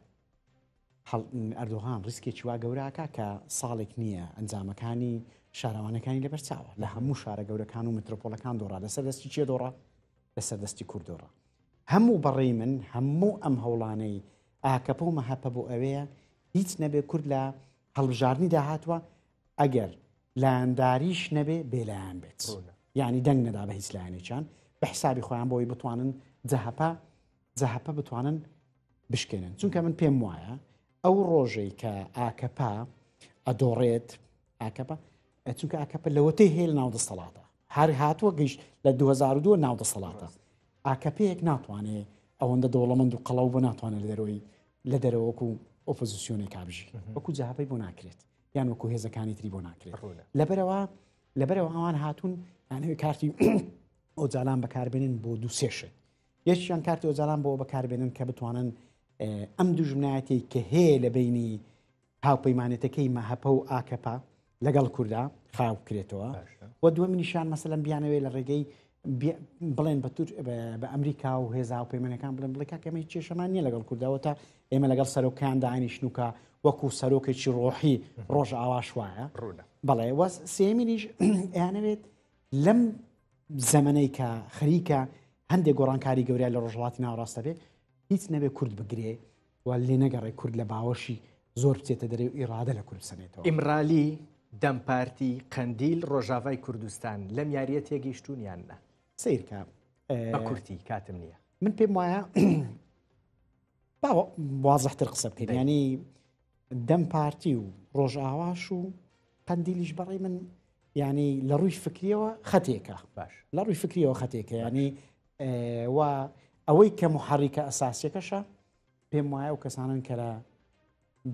ئەردۆغان ڕیسکێکی وا گەوراکە کە ساڵێک نییە ئەنجامەکانی شارەوانەکانی لەبەرچاوە لە هەموو شارە گەورەکان و مترۆپۆلەکان دۆڕا لەسەر دەستی چێ دۆڕا لەسەر دەستی کورد دۆڕا هەموو بەڕێی من هەموو ئەم هەوڵانەی ئاکەپە و مەهەپە بۆ ئەوەیە هیچ نەبێ کورد لە هەڵبژاردنی داهاتوە ئەگەر لایەنداریش نەبێ بێلایەن بێت یعنی دەنگ نەدا بە هیچ لایەنێکیان بە حسابی خۆیان بۆی بتوانن جەهەپە جەهەپە بتوانن بشکێنن چونکە من پێم وایە ئەو ڕۆژەی کە ئاکەپە ئەدۆڕێت ئاکەپە چونکە ئاکەپە لەوەتەی هەیە لە ناو دەسەڵاتە هەر هاتووە گەیشت لە 2002 ناو دەسەڵاتە ئاکەپەیەک ناتوانێت ئەوەندە دەوڵەمەند و قەڵەو بۆ ناتوانێت لە دەرەوەی لە دەرەوە وەکو ئۆپۆزیسیۆنێک بژی وەکو جەهەپەی بۆ ناکرێت یان وەکو هێزەکانی تری بۆ ناکرێت لەبەرەوە لەبەرەوە ئەوان هاتوون یانەوەی کارتی ئۆجالان بەکاربێنن بۆ دوو سێ شت یەکیان کارتی ئۆجالان بۆ بەکاربێنن کە بتوانن ئەم دوژمنایەتی کە هەیە لە بینی هاوپەیمانێتەکەی مەهەپە و ئاکەپە لەگەڵ کوردا خاو بکرێتەوە و دووەمینیشان مەسەلەن بیانەوێت لە ڕێگەی بڵێن بە تور بە ئەمریکا و هێزا و پەیمانەکان بڵێن بڵێ کاکە ئێمە هیچ کێشەمان نییە لەگەڵ کوردەوە تا ئێمە لەگەڵ سەرۆکان دانیشن و کە وەکو سەرۆکێکی ڕۆحی ڕۆژئاواش وایە ڕوونە بەڵێ وە سێمینیش ئەیانەوێت لەم زەمەنەی کە خەریکە هەندێک گۆڕانکاری گەورە لە ڕۆژهەڵاتی ناوەڕاستە بێ هیچ نەبێ کورد بگرێ و لێ نەگەڕێ کورد لە باوەشی زۆر بچێتە دەرێ و ئیرادە لە کورد بسەنێتەوە. ئیمرالی، دەم پارتی، قەندیل، ڕۆژاڤای کوردستان لەم یارییە تێگەیشتوون یان نا؟ سەیرکە بە کورتی کاتم نییە. من پێم وایە با وازحتر قسە بکەین ینی دەم پارتی و ڕۆژئاواش و قەندیلیش بەڕێ من ینی لە ڕووی فکریەوە خەتێکە باش لە ڕووی فکریەوە خەتێکە ینی و ئەوەی کە محڕیکە ئەساسیەکەشە پێم وایە و کەسانن کە لە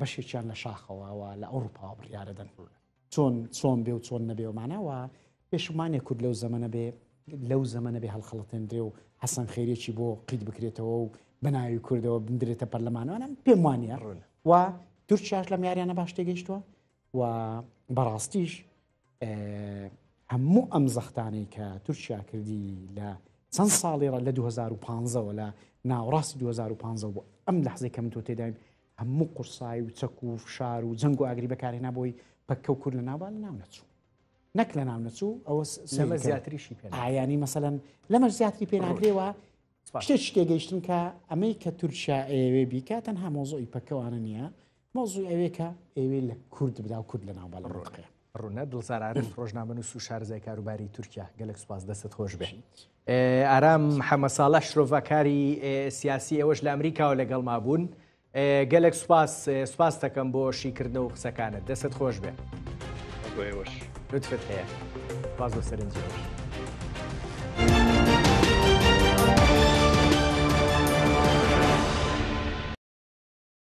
بەشێکیان لە شاخەوە و لە ئەوروپاوە بڕیارەدەن چۆن چۆن بێ و چۆن نەبێ ومانە و پێشمانێ کورد لەو زەمەنە بێ لەو زەمەنە بێ هەڵخەڵەتێندرێ و حەسەن خێرێکی بۆ قیت بکرێتەوە و بە ناوی کوردەوە بندرێتە پەرلەمانەوە پێم وانە ڕوونە. و تورکیاش لەم یاریانە باش تێگەیشتووە و بەڕاستیش هەموو ئەم زەختانەی کە تورکیا کردی لە چەند ساڵی ڕە لە 2015ەوە لە ناوەڕاستی 2015 بۆ ئەم لەحزەی کە من تۆ تێدایم هەموو قورسایی و چەک و فشار و جەنگ و ئاگری بەکارهێنا بۆی پەککە و کورد لە ناوبا لە ناو نەچوو نەک لە ناو نەچوو ئەوە لەمە زیاتریشی پێ ئایانی مەسەەن لەمەش زیاتری پێ ناکرێەوە شتێک تێگەیشتن کە ئەمەی کە تورکیا ئەیەوێ بیکە تەنها مۆزۆی پەکەوانە نییە مۆزوی ئەوێ کە ئەوێ لە کورد بدا و کورد لە ناو بەڵ ڕوونە ڕوونە دڵزار عارف ڕۆژنامەنووس و شارەزای کاروباری تورکیا گەلک سوپاس دەستت خۆش بێ. ئارام حەمە ساڵح شرۆڤەکاری سیاسی ئێوەش لە ئەمریکاوە لەگەڵما بوون گەلک سوپاس سوپاس دەکەم بۆ شیکردنەوە و قسەکانت دەستت خۆش بێ. بۆ ئێوەش لوتفت هەیە. سوپاس بۆ سەرنجی ئێوەش.